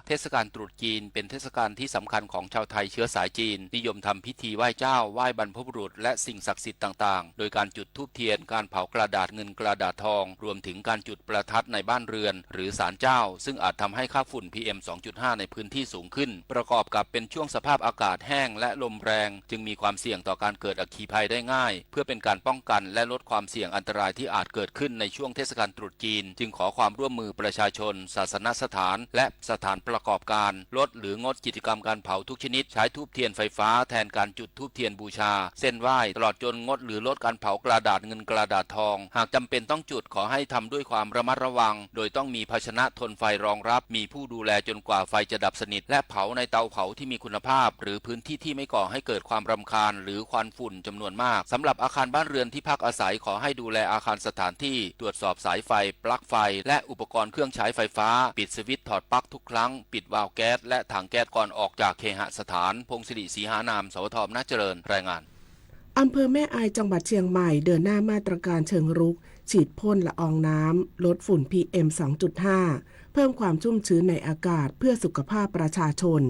เทศกาลตรุษจีนเป็นเทศกาลที่สำคัญของชาวไทยเชื้อสายจีน นิยมทำพิธีไหว้เจ้า ไหว้บรรพบุรุษ และสิ่งศักดิ์สิทธิ์ต่างๆ โดยการจุดธูปเทียน การเผากระดาษเงินกระดาษทอง รวมถึงการจุดประทัดในบ้านเรือน หรือศาลเจ้า ซึ่งอาจทำให้ค่าฝุ่น พีเอ็ม สองจุดห้า ในพื้นที่สูงขึ้น ประกอบกับเป็นช่วงสภาพอากาศแห้งและลมแรง จึงมีความเสี่ยงต่อการเกิดอัคคีภัยได้ง่าย เพื่อเป็นการป้องกันและลดความเสี่ยงอันตรายที่อาจเกิดขึ้นในช่วงเทศกาลตรุษจีน จึงขอความร่วมมือประชาชน ศาสนสถาน และสถานประกอบการ ลดหรืองดกิจกรรมการเผาทุกชนิด ใช้ธูปเทียนไฟฟ้าแทนการจุดธูปเทียนบูชา เส้นไหว้ ตลอดจนงดหรือลดการเผากระดาษเงินกระดาษทอง หากจำเป็นต้องจุด ขอให้ทำด้วยความระมัดระวัง โดยต้องมีภาชนะทนไฟรองรับ มีผู้ดูแลจนกว่าไฟจะดับสนิท และเผาในเตาเผาที่มีคุณภาพ หรือพื้นที่ที่ไม่ก่อให้เกิดความรำคาญ หรือควันฝุ่นจำนวนมาก สำหรับอาคารบ้านเรือนที่พักอาศัย ขอให้ดูแลอาคารสถานที่ ตรวจสอบสายไฟ ปลั๊กไฟ และอุปกรณ์เครื่องใช้ไฟฟ้า ปิดสวิตช์ถอดปลั๊กทุกครั้ง ปิดวาล์วแก๊ส และถังแก๊สก่อนออกจากเคหสถาน พงศิริ ศรีหานาม สวท อำนาจเจริญ รายงาน อำเภอแม่อายจังหวัดเชียงใหม่เดินหน้ามาตรการเชิงรุกฉีดพ่นละอองน้ำลดฝุ่น พีเอ็ม สองจุดห้า เพิ่มความชุ่มชื้นในอากาศเพื่อสุขภาพประชาชน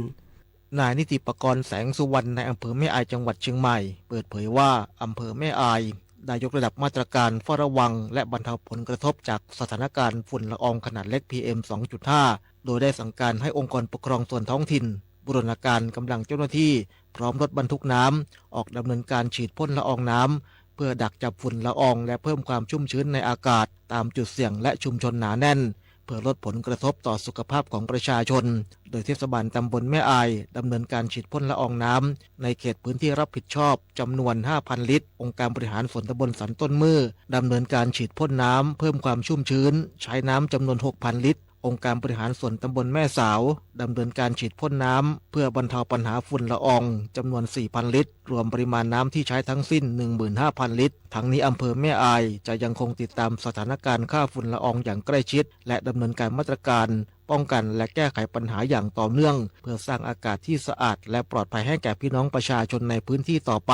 นายนิติปกรณ์ แสงสุวรรณ นายอำเภอแม่อายจังหวัดเชียงใหม่ เปิดเผยว่าอำเภอแม่อายได้ยกระดับมาตรการเฝ้าระวังและบรรเทาผลกระทบจากสถานการณ์ฝุ่นละอองขนาดเล็ก พีเอ็ม สองจุดห้า โดยได้สั่งการให้องค์กรปกครองส่วนท้องถิ่น บูรณาการกำลังเจ้าหน้าที่พร้อมรถบรรทุกน้ำ ออกดำเนินการฉีดพ่นละอองน้ำ เพื่อดักจับฝุ่นละอองและเพิ่มความชุ่มชื้นในอากาศ ตามจุดเสี่ยงและชุมชนหนาแน่น เพื่อลดผลกระทบต่อสุขภาพของประชาชน โดยเทศบาลตำบลแม่อายดำเนินการฉีดพ่นละอองน้ำ ในเขตพื้นที่รับผิดชอบจำนวน ห้าพัน ลิตร องค์การบริหารส่วนตำบลสันต้นเมื่อดำเนินการฉีดพ่นน้ำเพิ่มความชุ่มชื้น ใช้น้ำจำนวน หกพัน ลิตร องค์การบริหารส่วนตำบลแม่สาวดำเนินการฉีดพ่นน้ำเพื่อบรรเทาปัญหาฝุ่นละอองจำนวน สี่พัน ลิตร รวมปริมาณน้ำที่ใช้ทั้งสิ้น หนึ่งหมื่นห้าพัน ลิตร ทั้งนี้อำเภอแม่อายจะยังคงติดตามสถานการณ์ค่าฝุ่นละอองอย่างใกล้ชิด และดำเนินการมาตรการป้องกันและแก้ไขปัญหาอย่างต่อเนื่อง เพื่อสร้างอากาศที่สะอาดและปลอดภัยให้แก่พี่น้องประชาชนในพื้นที่ต่อไป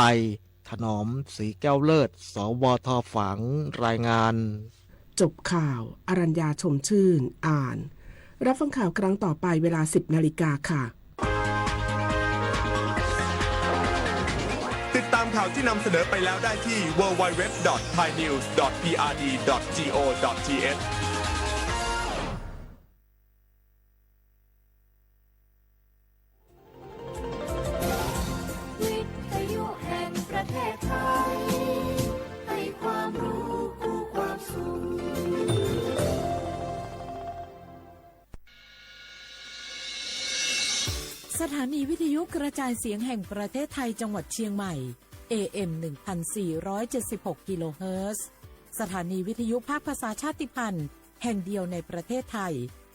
ถนอม ศรีแก้วเลิศ สวท ฝาง รายงาน จบข่าว อรัญญา ชมชื่น อ่าน รับฟังข่าวครั้งต่อไปเวลา สิบนาฬิกาค่ะ ติดตามข่าวที่นำเสนอไปแล้วได้ที่ ดับเบิลยู ดับเบิลยู ดับเบิลยู ดอท ไทยนิวส์ ดอท พีอาร์ดี ดอท จีโอ ดอท ทีเอช วิทยุแห่งประเทศไทย ให้ความรู้คู่ความสุข สถานีวิทยุกระจายเสียงแห่งประเทศไทยจังหวัดเชียงใหม่ เอเอ็ม หนึ่งพันสี่ร้อยเจ็ดสิบหก กิโลเฮิรตซ์ สถานีวิทยุภาคภาษาชาติพันธุ์แห่งเดียวในประเทศไทย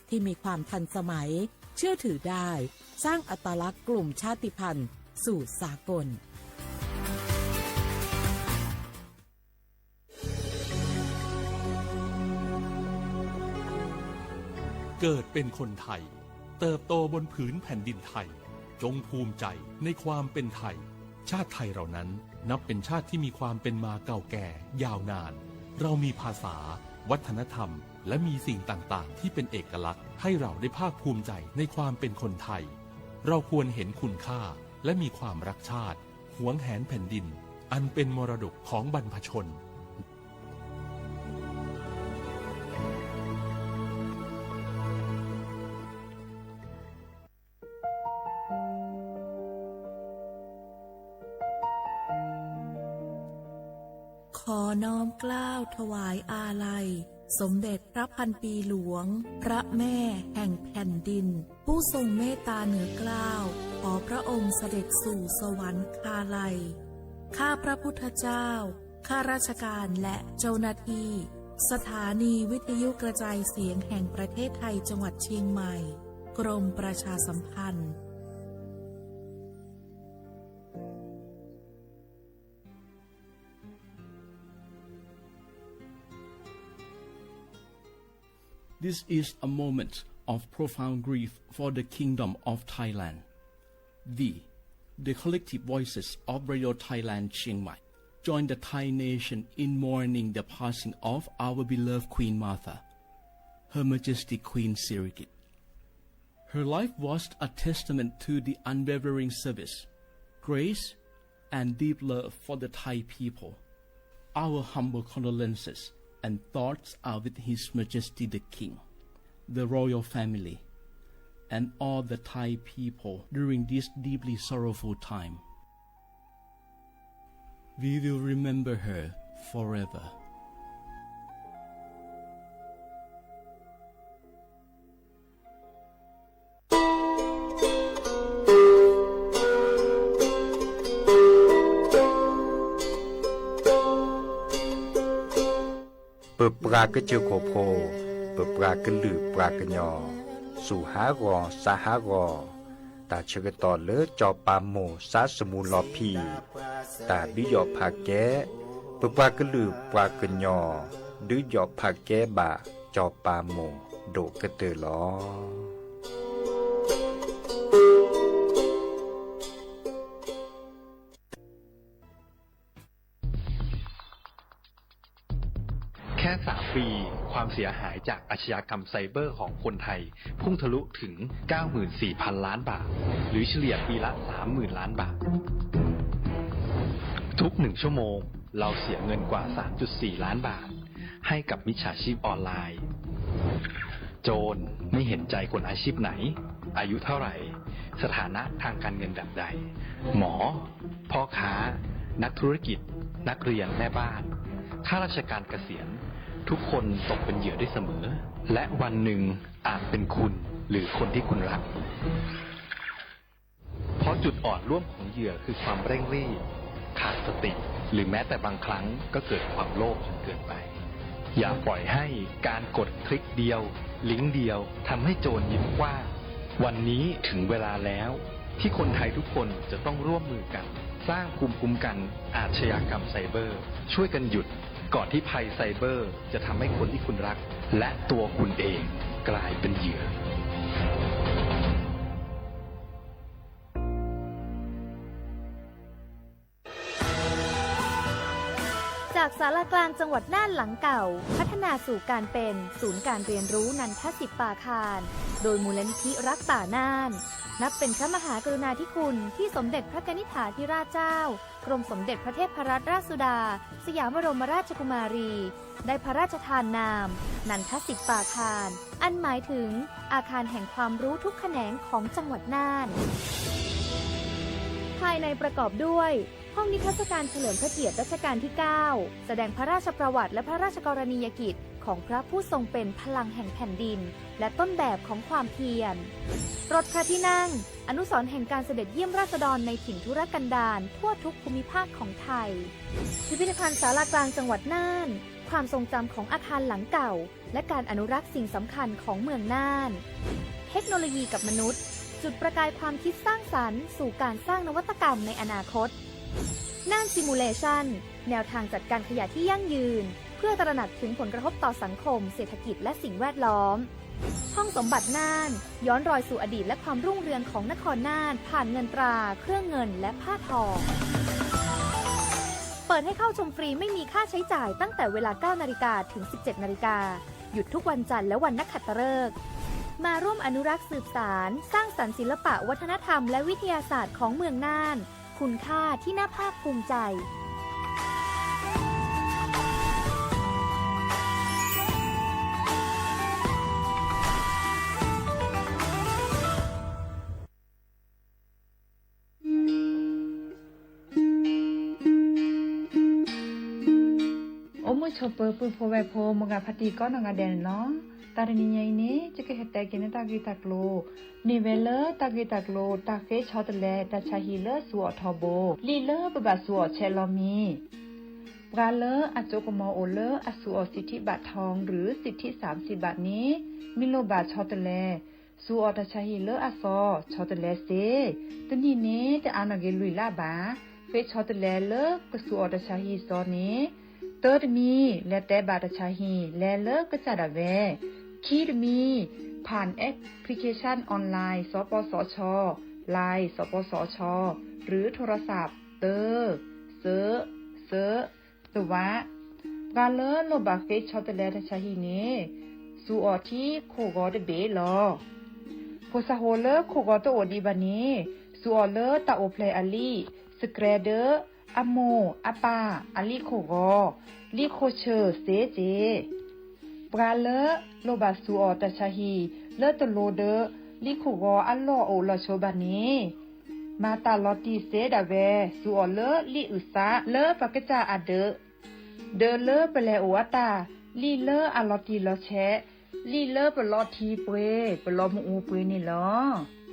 ที่มีความทันสมัย เชื่อถือได้ สร้างอัตลักษณ์กลุ่มชาติพันธุ์สู่สากล เกิดเป็นคนไทย เติบโตบนผืนแผ่นดินไทย จงภูมิใจในความเป็นไทย ชาติไทยเรานั้นนับเป็นชาติที่มีความเป็นมาเก่าแก่ยาวนาน เรามีภาษา วัฒนธรรม และมีสิ่งต่างๆ ที่เป็นเอกลักษณ์ให้เราได้ภาคภูมิใจในความเป็นคนไทย เราควรเห็นคุณค่าและมีความรักชาติ หวงแหนแผ่นดิน อันเป็นมรดกของบรรพชน ขอน้อมเกล้าถวายอาลัย สมเด็จพระพันปีหลวง พระแม่แห่งแผ่นดิน ผู้ทรงเมตตาเหนือเกล้า ขอพระองค์เสด็จสู่สวรรคาลัย ข้าพระพุทธเจ้า ข้าราชการและเจ้าหน้าที่ สถานีวิทยุกระจายเสียงแห่งประเทศไทยจังหวัดเชียงใหม่ กรมประชาสัมพันธ์ This is a moment of profound grief for the Kingdom of Thailand. We, the collective voices of Radio Thailand Chiang Mai, join the Thai nation in mourning the passing of our beloved Queen Mother, Her Majesty Queen Sirikit. Her life was a testament to the unwavering service, grace, and deep love for the Thai people. Our humble condolences and thoughts are with His Majesty the King, the royal family, and all the Thai people during this deeply sorrowful time. We will remember her forever. ပပှၤကစၢၢ်ခိၣ်ဖိ, ပပှၤကလုာ်ပှၤကညီ, စူၢ်ဟးဂီၤစးဟးဂီၤ, တၢ်ဆၢကတီၢ်လၢစီၤပၤမိၢ်စါစမူလီၤဖံး, တၢ်ဒုးယီၣ်ဖးကဲ, ပပှၤကလုာ်ပှၤကညီ, ဒုးယီၣ်ဖးကဲဘၣ်စီၤပၤမိၢ်ဒိၣ်ကတၢၢ်လီၤ. แค่สามปี ความเสียหายจากอาชญากรรมไซเบอร์ของคนไทย พุ่งทะลุถึง เก้าหมื่นสี่พันล้านบาท หรือเฉลี่ยปีละ สามหมื่นล้านบาท ทุกหนึ่งชั่วโมง เราเสียเงินกว่า สามจุดสี่ล้านบาท ให้กับมิจฉาชีพออนไลน์ โจรไม่เห็นใจคนอาชีพไหน อายุเท่าไหร่ สถานะทางการเงินแบบใด หมอ พ่อค้า นักธุรกิจ นักเรียน แม่บ้าน ข้าราชการเกษียณ ทุกคนตกเป็นเหยื่อได้เสมอ และวันหนึ่งอาจเป็นคุณหรือคนที่คุณรัก เพราะจุดอ่อนร่วมของเหยื่อคือความเร่งรีบ ขาดสติ หรือแม้แต่บางครั้งก็เกิดความโลภจนเกินไป อย่าปล่อยให้การกดคลิกเดียว ลิงก์เดียว ทำให้โจรยิ้มกว้าง วันนี้ถึงเวลาแล้ว ที่คนไทยทุกคนจะต้องร่วมมือกัน สร้างภูมิคุ้มกันอาชญากรรมไซเบอร์ ช่วยกันหยุด ก่อนที่ภัยไซเบอร์จะทำให้คนที่คุณรัก และตัวคุณเองกลายเป็นเหยื่อ จากศาลากลางจังหวัดน่านหลังเก่า พัฒนาสู่การเป็นศูนย์การเรียนรู้นันทสิปปาคาร โดยมูลนิธิรักป่าน่าน นับเป็นพระมหากรุณาธิคุณที่สมเด็จพระกนิษฐาธิราชเจ้า กรมสมเด็จพระเทพรัตนราชสุดา สยามบรมราชกุมารี ได้พระราชทานนาม นันทสิปปาคาร อันหมายถึงอาคารแห่งความรู้ทุกแขนงของจังหวัดน่าน ภายในประกอบด้วย ห้องนิทรรศการเฉลิมพระเกียรติรัชกาลที่ เก้า แสดงพระราชประวัติและพระราชกรณียกิจของพระผู้ทรงเป็นพลังแห่งแผ่นดิน และต้นแบบของความเพียร รถพระที่นั่ง อนุสรณ์แห่งการเสด็จเยี่ยมราษฎรในถิ่นทุรกันดารทั่วทุกภูมิภาคของไทย พิพิธภัณฑ์ศาลากลางจังหวัดน่าน ความทรงจำของอาคารหลังเก่า และการอนุรักษ์สิ่งสำคัญของเมืองน่าน เทคโนโลยีกับมนุษย์ จุดประกายความคิดสร้างสรรค์สู่การสร้างนวัตกรรมในอนาคต น่าน Simulation แนวทางจัดการขยะที่ยั่งยืน เพื่อตระหนักถึงผลกระทบต่อสังคม เศรษฐกิจ และสิ่งแวดล้อม ห้องสมบัติน่าน ย้อนรอยสู่อดีตและความรุ่งเรืองของนครน่าน ผ่านเงินตรา เครื่องเงิน และผ้าทอ เปิดให้เข้าชมฟรีไม่มีค่าใช้จ่ายตั้งแต่เวลา เก้านาฬิกา ถึง สิบเจ็ดนาฬิกา หยุดทุกวันจันทร์และวันนักขัตฤกษ์ มาร่วมอนุรักษ์สืบสาน สร้างสรรค์ศิลปะวัฒนธรรมและวิทยาศาสตร์ของเมืองน่าน คุณค่าที่น่าภาคภูมิใจ အိၣ်မုာ်ဆိးပၢၤ ပုၢ်ဖိဝဲၢ်ဖိ မိၢ်ဂၤဖါတံၢ်ကိးနီၢ်ဂၤဒဲးန့ၣ်လီၤ. တၢ်တနံၤညါအံၤန့ၣ် ယကဟဲတဲက့ၤန့ၢ်တၢ်ဂ့ၢ်တၢ်ကျိၤ မ့ၢ်ဝဲလၢတၢ်ဂ့ၢ်တၢ်ကျိၤ တၢ်ဃ့ဆီတလဲတၢ်ဆါဟံၣ်လၢစူၤအီၣ်ထီဘိ လံာ်လၢပဘၣ်စူၤအီၣ်ဆဲးလီၤမံၤ ပှၤလၢအစိကမီၤအိၣ်လၢအစူၤအီၣ် สิทธิบัตรทอง หรือ สิทธิสามสิบบาท န့ၣ် မ့ၢ်လိၣ်ဘၣ်ဆီတလဲ စူၤအီၣ်တၢ်ဆါဟံၣ်လၢအစီ ဆီတလဲစ့ တနံၣ်န့ၣ် တအါနီၢ်က့ၤလွံၢ်လါဘၣ်. ဃ့ဆီတလဲလၢကစူၤအီၣ်တၢ်ဆါဟံၣ်စီန့ၣ် တၢတမံၤ လဲၤတဲဘၣ်တၢ်ဆါဟံၣ် လဲၤလၢကစၢ်ဒၣ်ဝဲ ခံတမံၤ ผ่านแอปพลิเคชันออนไลน์ สปสช Line สปสช หรือโทรศัพท์ တၢ စၢ စၢ တဝး ပှၤလၢလိၣ်ဘၣ်ဃ့ဆီတလဲတၢ်ဆါဟံၣ်န့ၣ် စူၤအီၣ်ထံခိၣ်ဂီၤတဘ့ၣ်လီၤ. ဖိစၢ်ဖိလၢခိၣ်ဂီၤတအိၣ်ဒံးဘၣ်န့ၣ် စူးအီၣ်လၢတၢ်အိၣ်ဖျဲၣ်အလံာ် စကြဲးဒၢး အမိၢ်အပၢ်အလံာ်ခိၣ်ဂီၤ လံာ်ခိၣ်ဆၢစ့စ့ၢ်. ပှၤလၢလိၣ်ဘၣ်စူးအီၣ်တၢ်ဆါဟံၣ်လၢတလိၤဒီး လံာ်ခိၣ်ဂီၤအလီၢ်အိၣ်လီၢ်ဆိးဘၣ်န့ၣ် မၤတၢ်လီၤတံၢ်စ့ဒၣ်ဝဲ စူးအီၣ်လၢလံာ်အုၣ်သးလၢပကစၢ်အဒၢး ဒၢးလၢပလဲၤအိၣ်အတၢ် လံာ်လၢအလီၤတံၢ်လီၤဆဲး လံာ်လၢပလီၤထံပှ့ၤ ပလီၤမုၢ်အူပှ့ၤန့ၣ်လီၤ.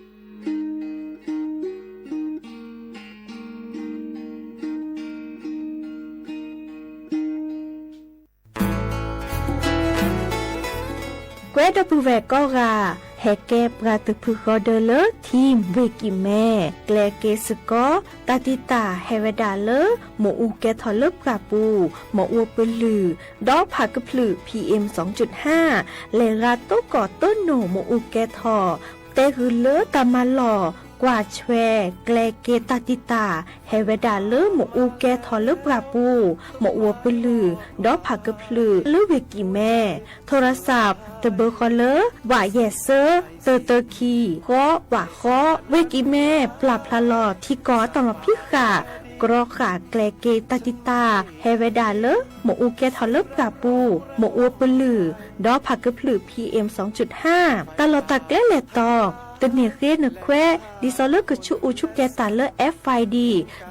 ကွဲဒီပုၢ်ဝဲၢ်ကိးဂၤ ဟဲကဲပှၤသုးဖုဃီဒၢလၢ Team ဝ့ၢ်ကံၢ်မဲ ကျဲက့ၤစ့ၢ်ကီး တၢ်တံာ်တာ်ဟဲဝဲဒၣ်လၢ မ့ၣ်အူကဲထီၣ်လၢပှၢ်ပူၤ မ့ၣ်အူပလုၢ် ဒီးဖးကဖျုး PM စူၣ်ဟါ လဲၤဂၤတိကီၢ်တိနိၣ် မ့ၣ်အူကဲထီၣ် တဲဂုာ်လၢတၢ်မၤလီၢ် ကွၢ်ဆွဲ ကျဲက့ၤတၢ်တံာ်တာ် ဟဲဝဲဒၣ်လၢ မ့ၣ်အူကဲထီၣ်လၢပှၢ်ပူၤ မ့ၣ်အူပလုၢ် ဒီးဖးကဖျုးလၢဝ့ၢ်ကံၢ်မဲ ထိရစး တဘၢဃီလၢ ဝးယဲၢ်စၢ သၢသၢခံ ဃီ ဝးဃီ ဝ့ၢ်ကံၢ်မဲ ပျၢ်ဖျါလီၤ ထံကီၢ်အတၢ်မၤဖံးဃာ် ကြီဃာ်ကျဲက့ၤတၢ်တံာ်တာ် ဟဲဝဲဒၣ်လၢ မ့ၣ်အူကဲထီၣ်လၢပှၢ်ပူၤ မ့ၣ်အူပလုၢ် ဒီးဖးကဖျုး PM စူၣ်ဟါ တၢ်လီၢ်တၢ်ကျဲလဲၤတီၤ တန့ၢ်ဃ့နခွဲး ဒ်သိးလၢကဆူးအူဆူးကဲၤတၢ်လၢ FID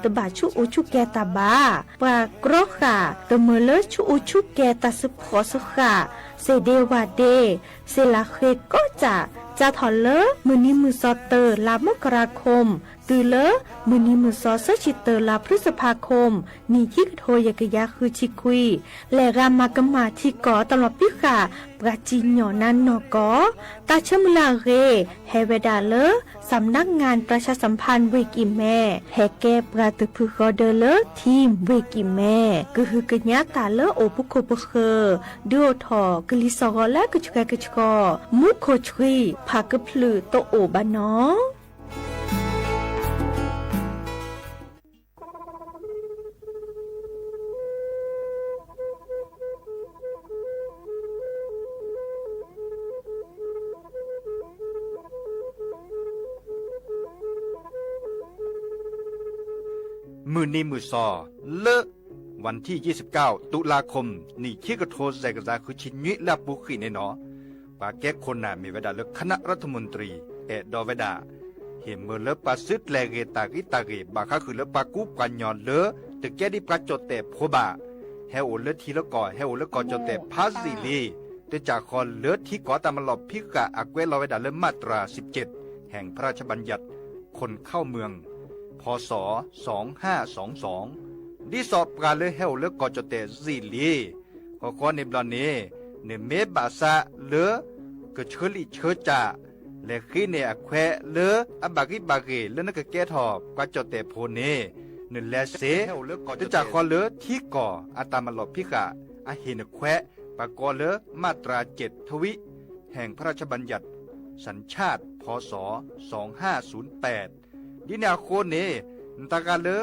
တဘၣ်ဆူးအူဆူးကဲၤတၢ်ဘၣ်. ပှၤကြီဃာ် တမၢလၢဆူးအူဆူးကဲၤတၢ်စ့ဖှီၣ်စ့ဃာ် စ့ဒ့ဝၣ်ဒ့ စ့လးဃ့ကိးကး စးထီၣ်လၢ မုၢ်နံၤမုၢ်စီၤတၢ လါမကရၤခိၣ် တုၤလၢ မုၢ်နံၤမုၢ်စီၤဆၢဆံတၢ လါဖုစဖါခိၣ် နံၣ်ခံကထိယဲၢ်ကယၤဃုဆံခွံ လဲၤဂၤမၤကမၣ်ထံကီၢ်တၢ်လီၢ်ဖံးဃာ် ပှၤစံၣ်ညီၣ်နါနီၢ်ကီၢ် တၢ်ဆၢမုၢ်လၢ်အဂ့ၤ ဟဲဝဲဒၣ်လၢ စးနါကၣ်ပြၤၡါစၣ်ဖၣ်ဝ့ၢ်ကံၢ်မဲ ဟဲကဲပှၤသုးဖုဃီဒၢလၢ Team ဝ့ၢ်ကံၢ်မဲ ကဟုကညးတၢ်လၢအိၣ်ပခိၣ်ပဃၢၤ ဒုးအိၣ်ထီၣ်ကလံၤစှီၤဂီၤလၢကဆှဲကဆှီ မူခိၣ်ဆှံ ဖးကဖျုးတအိၣ်ဘၣ်နီၤ. မုၢ်နံၤမုၢ်စီၤလၢ วันที่ยี่สิบเก้า ตุลาคม နံၣ်ခံကထိယဲၢ်ကယၤဃုဆံနွံလၢအပူၤဃံးန့ၣ်နီၤ, ပှၤကဲခိၣ်နၢ်မ့ၢ်ဝဲဒၣ်လၢ คณะรัฐมนตรี အဲၣ်ဒိးဝဲဒၣ် ဟ့ၣ်မၢလၢပှၤစုကျဲၤဂ့ၤတၢ်ဂ့ၤတၢ်ဂ့ၤ ဘၣ်ဃးဃုာ်လၢပှၤကူပှၤကညီလၢ တကဲဒ်ပှၤကၠီၣ်တဲၣ်ဖိဘၣ်, ဟဲအိၣ်လၢထံလၢကီၢ် ဟဲအိၣ်လၢကီၢ်ကၠီၣ်တဲၣ်ဖးယံာ်လံ, တကးဃီလၢထံကီၢ်တၢ်မၤလီၢ်ဖံးဃာ်အကွဲးလီၤဝဲဒၣ်လၢ มาตราสิบเจ็ด แห่งพระราชบัญญัติคนเข้าเมือง พ.ศ. สองห้าสองสอง ဒ်သိးပှၤလၢဟဲအိၣ်လၢကီၢ်ကၠီၣ်တဲၣ်ယံာ်လံ ဃီဃီန့ၣ်ဘျီန့ၣ် နမ့ၢ်ဘၣ်ဆၣ်လၢ ကဆၢလံာ်ဆၢကၠၢ် လဲၤဃ့န့ၢ်အခွဲးလၢအဘၣ်ဂံၢ်ဘၣ်ဂ့ၤလၢနကကဲထီၣ်ပှၤကၠီၣ်တဲၣ်ဖိန့ၣ် နလဲၤစ့ၢ် တကးဃီလၢထံကီၢ်အတၢ်မၤလီၢ်ဖံးဃာ်အဟ့ၣ်နခွဲး ပှၤကိးလၢ มาตราเจ็ด ทวิ แห่งพระราชบัญญัติสัญชาติ พ.ศ. สองห้าศูนย์แปด ဒ်န့ၣ်အဃိန့ၣ် နတဂၤလၢ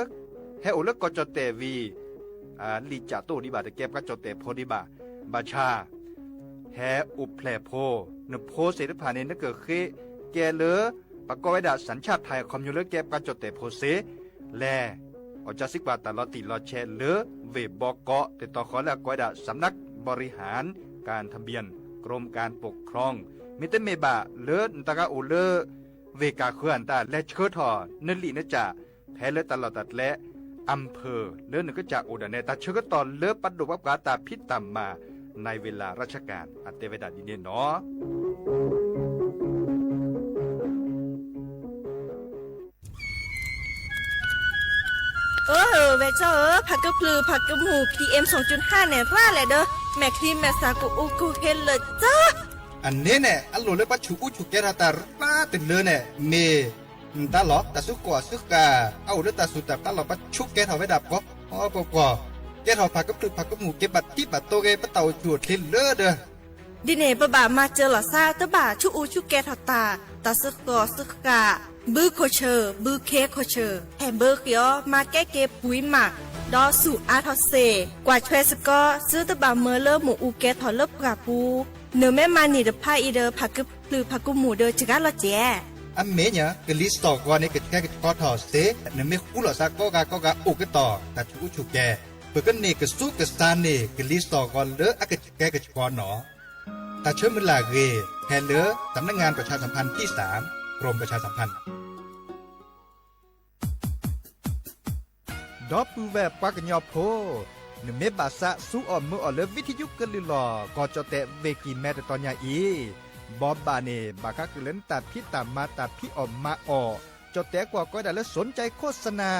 ဟဲအိၣ်လၢကီၢ်ကၠီၣ်တဲၣ်ဝံၤ လံာ်ကၠၢ်တအိၣ်ဒံးဘၣ် တကဲပှၤကၠီၣ်တဲၣ်ဖိဒံးဘၣ်. ဘၣ်ဆၣ် ဟဲအိၣ်ဖျဲၣ်ဖိ နဖိသ့ၣ်တဖၣ်န့ၣ် နကဃ့ကဲလၢ ပှၤကိးဝဲဒၣ် สัญชาติไทย အခီပညီလၢကဲပှၤကၠီၣ်တဲၣ်ဖိစ့ၢ် လဲၤ အီၣ်ကၢစံးကွၢ်တၢ်လီၤတံၢ်လီၤဆဲးလၢ ဝ့ၢ်ဘီကီး တၢ်တီဃီလၢအကိးဝဲဒၣ် สำนักบริหารการทะเบียน กรมการปกครอง မ့တမ့ၢ်ဘၣ်လၢ နတဂၤအိၣ်လၢ ဝ့ၢ်ကၢ်ဃၢၤအတၢ်လဲၤဆှၢထီၣ် နလံာ်နကၠၢ် ဖဲလၢတၢ်လီၢ်တၢ်ကျဲ อำเภอ လၢနကစၢ်အိၣ်ဒၣ်နဲ တၢ်ဆၢကတီၢ်လၢပဒိၣ်ပှၤပှၤတၢ်ဖံးတၢ်မၤ ในเวลาราชการ အတဲဝဲဒၣ်ဒ်န့ၣ်နီၤ. အၢ ဝဲၢ်ကၠီဧၢ, ဖးကဖျုးဖးကမူၣ် PM စူၣ်ဟါန့ၣ် ရၣ်လဲၣ်ဒီး မဲာ်ချံမဲာ်စးကအိၣ်ကဟ့လၢာ်ကၠီ အန့ၣ်န့ၣ် အလိၣ်လၢပှၤဆူးအူဆူးကဲထီၣ်တၢ်ရၣ်တလၢန့ၣ် မ့ၢ် နတၢ်လီၢ် တၢ်စုကီၢ်စုဃၢ် အအိၣ်လၢတၢ်စူၢ်တၢ်ဖျါလီၤ ပှၤဆူးကဲထီၣ်ဝဲဒၣ်ပှၤ ပှၤ ပှၤ ကဲထီၣ်ဖးကဖျုးဖးကမူၣ် ကဲဘၣ်တံၢ်ဘၣ်တိၢ်ဂ့ၤ ပတၢ်အိၣ်ဆူၣ်အိၣ်ချ့လၢဒီး ဒ်န့ၣ် ပဘၣ်မၤစၢၤလီၤသး တဘၣ်ဆူးအူဆူးကဲထီၣ်တၢ် တၢ်စုကီၢ်စုဃၢ် ဘုခိၣ်ဆၢၣ် ဘုခ့ခိၣ်ဆၢၣ် ဟဲဘၢဃ့ၢ်အီၤ မၤကဲက့ၤပှၤမး ဒီးဆူးအါထီၣ်စ့ၢ် ကွၢ်ဆွဲစ့ၢ်ကီး သုတဘၣ်မၢလၢမ့ၣ်အူကဲထီၣ်လၢပှၢ်ပူၤ နမ့ၢ်မၤန့ၢ်တဖၣ်အံၤဒီး ဖးက တချုးဖးကိမူၣ်ဒီးစှၤလီၤစဲး. အမ့ၢ်ညါ ကလံၤစိးဂီၤန့ၣ် ကဆှဲကဆှီထီၣ်စ့, နမ့ၢ်ဃူလိာ်သးကိးဂၤကိးဂၤအိၣ်ကတီၢ် တၢ်ဆူးအူဆူၣ်ကဲ, ပကန့ၢ်ကဆူကစၢ်န့ၢ် ကလံၤစိးဂီၤလၢအကဆှဲကဆှီန့ၣ်. တၢ်ဆၢမုၢ်လၢ်ဂ့ၤ ဟဲလၢ สำนักงานประชาสัมพันธ์ที่สาม กรมประชาสัมพันธ์ ဒီပုၢ်ဝဲၢ်ပှၤကညီဖိ, နမ့ၢ်ဘၣ်သးစူအီၣ်မုာ်အီၣ်လၢ ဝံထယုကလုၢ်လီၤ ကီၢ်ကၠီၣ်တဲၣ် ဝ့ၢ်ကံၢ်မဲ တတီၤညါအံၤ, ဘီဘၣ်န့ၣ် ဘၣ်ဃးဃုာ်လၢနတၢ်ဖံးတၢ်မၤ တၢ်ဖံးအီၣ်မၤအီၣ်, ကၠီၣ်တဲၣ်ကွၢ်ကီဒၣ်လၢ สนใจโฆษณา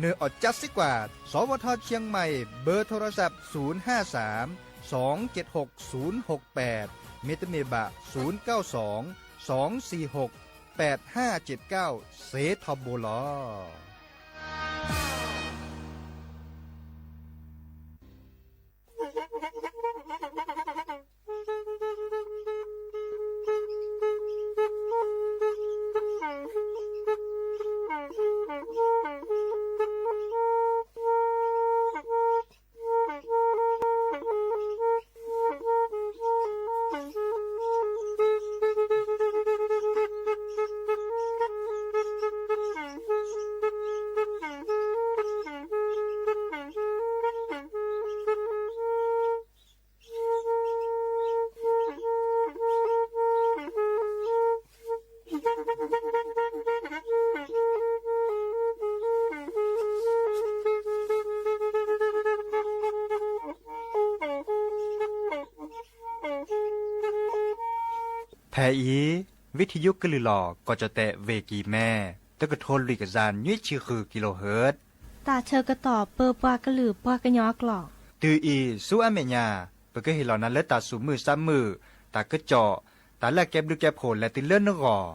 နၢၣ်အီၣ်ကၠါစ့ကွၢ် สวทเชียงใหม่ เบอร์โทรศัพท์ ศูนย์ห้าสาม สองเจ็ดหก ศูนย์หกแปด မ့တမ့ၢ်ဘၣ် ศูนย์เก้าสอง สองสี่หก แปดห้าเจ็ดเก้า စ့ထီဘိလီၤ. ဖဲအံၤ ဝံထယုကလုၢ်လီၤ ကီၢ်ကၠီၣ်တဲၣ် ဝ့ၢ်ကံၢ်မဲ တကထိလွံၢ်ကယၤ နွံဆံဃု kilohertz တၢ်ဆၢကတီၢ်ပၢပှၤကလုာ်ပှၤကညီအကျိာ်, တုၤအံၤဆူအမဲာ်ညါ ပကဟ့ၣ်လီၤနၤလၢတၢ်သူၣ်မုာ်သးမုာ်, တၢ်ကစီၣ်, တၢ်လၢအကဲဘျုးကဲဖှိၣ်လဲၤတုၤလၢနဂီၢ်.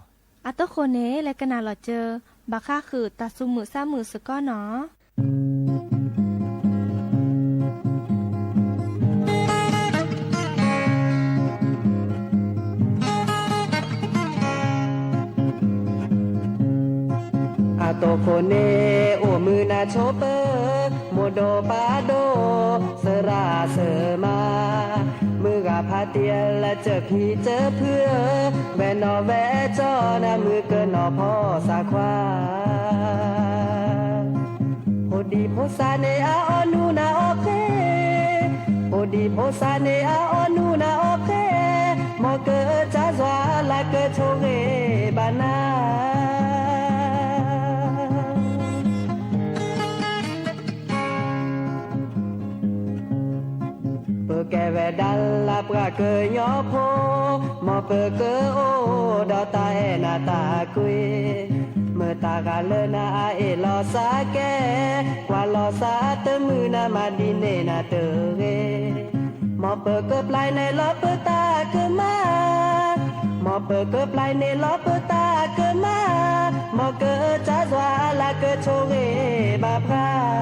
အတဃိန့ၣ် လဲၤကနၣ်လီၤစၢၤ ဘၣ်ဃးဃုာ်တၢ်သူၣ်မုာ်သးမုာ်စ့ၢ်ကီးနီၤ. အတဃိန့ၣ် အိၣ်မုာ်နၤဆိပၢ, မိၢ်ဒိၣ်ပၢ်ဒိၣ် သရၣ်သရၣ်မါ, မုၢ်ဂၤဖါတံၢ်လၢ ကၠၢဖံကၠၢဖုဧၢ, ဝဲၢ်နီၣ်ဝဲၢ်ကၠီနၤ မုၢ်ကနီၤဖီသးခွါ. ဖိဒံဖိသၣ်န့ၣ် အအီၣ်နူနၤအီၣ်ဃဲ, ဖိဒံဖိသၣ်န့ၣ် အအီၣ်နူနၤအီၣ်ဃဲ, မ်ကစၢ်ယွၤလၢကဆိၣ်ဂ့ၤဘၣ်နၤ. ပကဲဝဲဒၣ်လၢပှၤကညီဖိ, မ်ပကအိၣ်ဒီးတၢ်အဲၣ်နၤတၢ်ကွံ, မတၤတဂၤလၢနၤအအ့ၣ်လိာ်သးကဲ, ကွၢ်လိာ်သးတမုာ်နၤ မၤဒ်န့ၣ်နၤတဂ့ၤ. မ်ပကပျဲန့ၢ်လီၤပတၢ်ကမၣ်, မ်ပကပျဲန့ၢ်လီၤပတၢ်ကမၣ်, မ်ကစၢ်ယွၤလၢကဆိၣ်ဂ့ၤဘၣ်ပှၤ.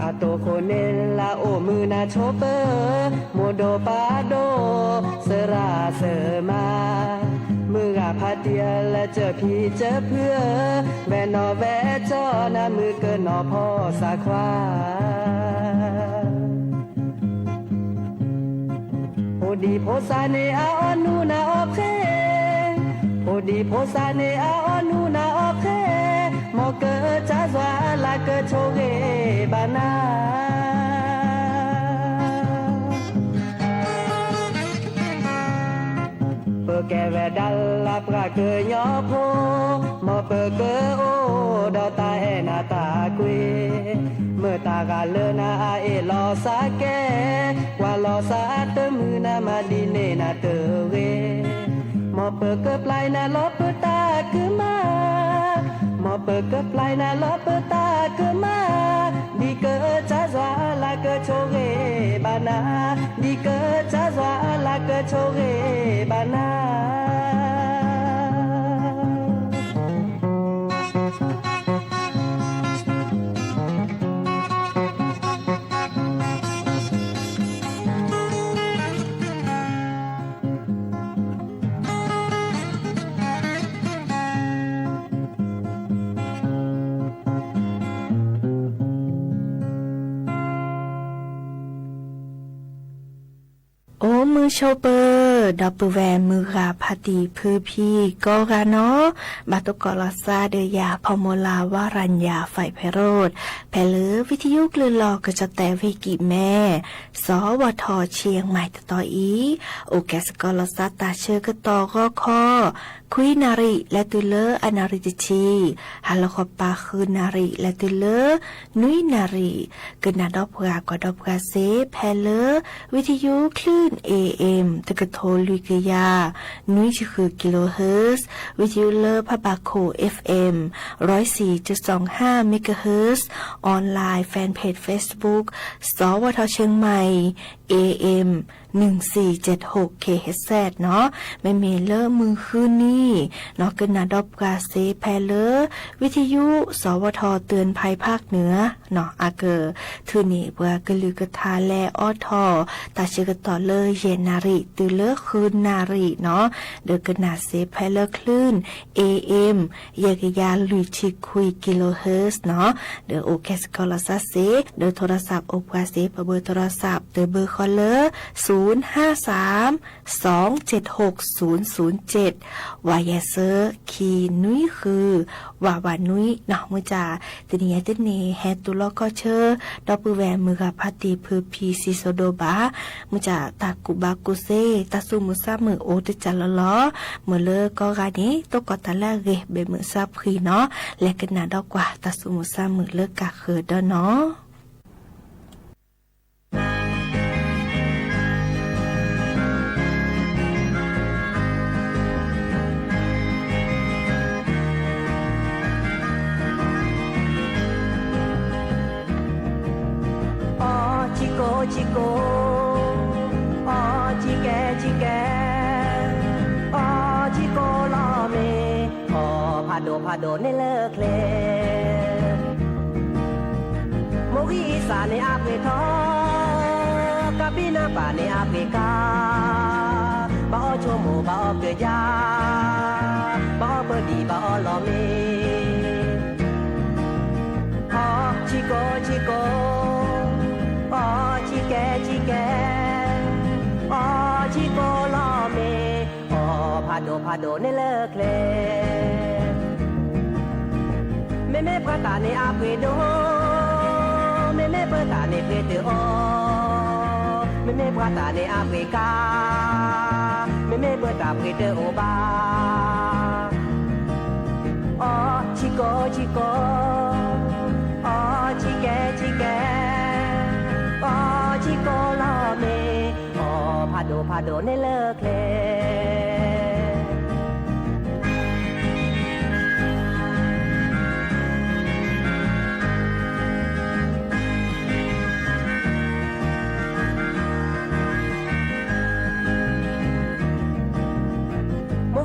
အတဃိန့ၣ်လၢအိၣ်မုာ်နၤဆိပၢ, မိၢ်ဒိၣ်ပၢ်ဒိၣ် သရၣ်သရၣ်မါ, မုၢ်ဂၤဖါတံၢ်လၢ ကၠၢဖံကၠၢဖုဧၢ, ဝဲၢ်နီၣ်ဝဲၢ်ကၠီနၤ မုၢ်ကနီၤဖီသးခွါ. ဖိဒံဖိသၣ်န့ၣ် အအီၣ်နူနၤအီၣ်ဃဲ, ဖိဒံဖိသၣ်န့ၣ် အအီၣ်နူနၤအီၣ်ဃဲ, မ်ကစၢ်ယွၤလၢကဆိၣ်ဂ့ၤဘၣ်နၤ. ပကဲဝဲဒၣ်လၢပှၤကညီဖိ, မ်ပကအိၣ်ဒီးတၢ်အဲၣ်နၤတၢ်ကွံ, မတၤတဂၤလၢနၤအအ့ၣ်လိာ်သးကဲ, ကွၢ်လိာ်သးတမုာ်နၤ မၤဒ်န့ၣ်နၤတဂ့ၤ. မ်ပကပျဲန့ၢ်လီၤပတၢ်ကမၣ်, မ်ပကပျဲန့ၢ်လီၤပတၢ်ကမၣ်, ဒ်ကစၢ်ယွၤလၢကဆိၣ်ဂ့ၤဘၣ်နၤ, ဒ်ကစၢ်ယွၤလၢကဆိၣ်ဂ့ၤဘၣ်နၤ. အ မုၢ်ဆိပၢၤ ဒီပုၢ်ဝဲၢ်မုၢ်ဂၤဖးတံၢ်ဖုဖံကိးဂၤနီၣ်, ဘၣ်သကိးလီၤသးဒီးယၤ ဖီမိၢ်လၢ် ဝၤရၤညၣ် ဖဲးဖဲးရိၣ်, ဖဲလၢဝံသယုကလုၢ်လီၢ်ကစီၣ်သဲးဝ့ၢ်ကံၣ်မဲ စီၤဝီၤထီၣ်ဆံမံၤတတီၤအံၤ, အိၣ်ကဲသကိးလီၤသးတၢ်ဆၢကတီၢ်ဂီၤခီ ခွံနၣ်ရံၣ် လဲၤတုၤလၢအနၣ်ရံၣ်တဆံ, ဟါလီၤဃီၤပၤဃုနၣ်ရံၣ် လဲၤတုၤလၢ နွံနၣ်ရံၣ်, ကနၣ်ဒီးပှၤကွၢ်ဒီးပှၤစ့ ဖဲလၢ ဝံသယုကလုၢ် A M တကထိလွံၢ်ကယၤ နွံဆံဃု kilohertz, ဝံသယုလၢဖးဘၣ်ခိၣ် F M ร้อยสี่จุดสองห้า megahertz, online fan page Facebook စီၤဝီၤထီၣ်ဆံမံၤ A M หนึ่งสี่เจ็ดหก kilohertz နီၣ်, မ့မ့ၢ်လၢမုၢ်ဃုနံၤ နီၣ် ကနၣ်ဒီးပှၤစ့ဖဲလၢ ဝံသယု စီၤဝီၤထီၣ် เตือนภัยภาคเหนือ နီၣ် အကထုးန့ၢ်ပှၤကလုာ်ကထါလဲၤအိးထီၣ် တၢ်ဆၢကတီၢ်လၢယဲၢ်နၣ်ရံၣ် တုၤလၢဃုနၣ်ရံၣ်နီၣ်, ဒီးကနၣ်စ့ဖဲလၢချုး A M ယဲၢ်ကယၤလွံၢ်ဆံခွံ kilohertz နီၣ်, ဒီးအိၣ်ကဲသကိးလီၤသးစ့ ဒီးထိရသးအိၣ်ပှၤစ့ ပဘၢထိရသးတဘၢဃီလၢ ศูนย์ห้าสาม สองเจ็ดหกศูนย์ศูนย์เจ็ด ဝၤယဲၢ်ဆၢ ခံနွံဃု ဝးဝးနွံနီၣ်, မုၢ်ကၢ် တနံၤအံၤတနံၤ ဟဲတူၢ်လိာ်ခီၣ်ဆၢ ဒီပုၢ်ဝဲၢ်မုၢ်ဂၤဖးတံၢ်ဖုဖံစံးစိၤဒိၣ်ဘၣ်, မုၢ်ကၢ်တၢ်ကူၣ်ဘၣ်ကူၣ်သ့ တၢ်သူၣ်မုာ်သးမုာ်အိၣ်တကၢ်လီၤလီၤ, မ့ၢ်လၢကိးဂၤန့ၣ် သကိးတၢ်လၢအဂ့ၤ ဘဲးမုာ်စၢ်ဖှံနီၣ်, လဲၤကနၣ်ဒီးကွၢ် တၢ်သူၣ်မုာ်သးမုာ်လၢကၢ်ဃၢၤဒီးနီၣ်. အီၣ်ဆံကိၣ်ဆံကိၣ်, အီၣ်ဆံကဲဆံကဲ, အီၣ်ဆံကိၣ်လီၤမ့ၢ်, အီၣ်ဖးဒိၣ်ဖးဒိၣ်န့ၣ်လၢကျဲ မိၢ်ဂံၢ်အံသၣ်န့ၣ်အပှ့ၤထီ, ကၣ်ပံနါပၢ်န့ၣ်အပှ့ၤကါ, ဘၣ်အီၣ်ဆိမိၣ်ဘၣ်အီၣ်ကဒါ, ဘၣ်အီၣ်ပဒံၣ်ဘၣ်အီၣ်လီၤမ့ၢ်, အီၣ်ဆံကိၣ်ဆံကိၣ်, အီၣ်ဆံကဲဆံကဲ, အီၣ်ဆံကိၣ်လီၤမ့ၢ်, အီၣ်ဖးဒိၣ်ဖးဒိၣ်န့ၣ်လၢကျဲ မ့မ့ၢ်ပှၤတၢ်န့ၣ်အပှ့ၤဒိၣ်, မ့မ့ၢ်ပၢတၢ်န့ၣ်ပှ့ၤတအိၣ်, မ့မ့ၢ်ပှၤတၢ်န့ၣ်အပှ့ၤကါ, မ့မ့ၢ်ပၢတၢ်ပှ့ၤတအိၣ်ဘၣ်, အီၣ်ဆံကိၣ်ဆံကိၣ်, အီၣ်ဆံကဲဆံကဲ, အီၣ်ဆံကိၣ်လီၤမ့ၢ်, အီၣ်ဖးဒိၣ်ဖးဒိၣ်န့ၣ်လၢကျဲ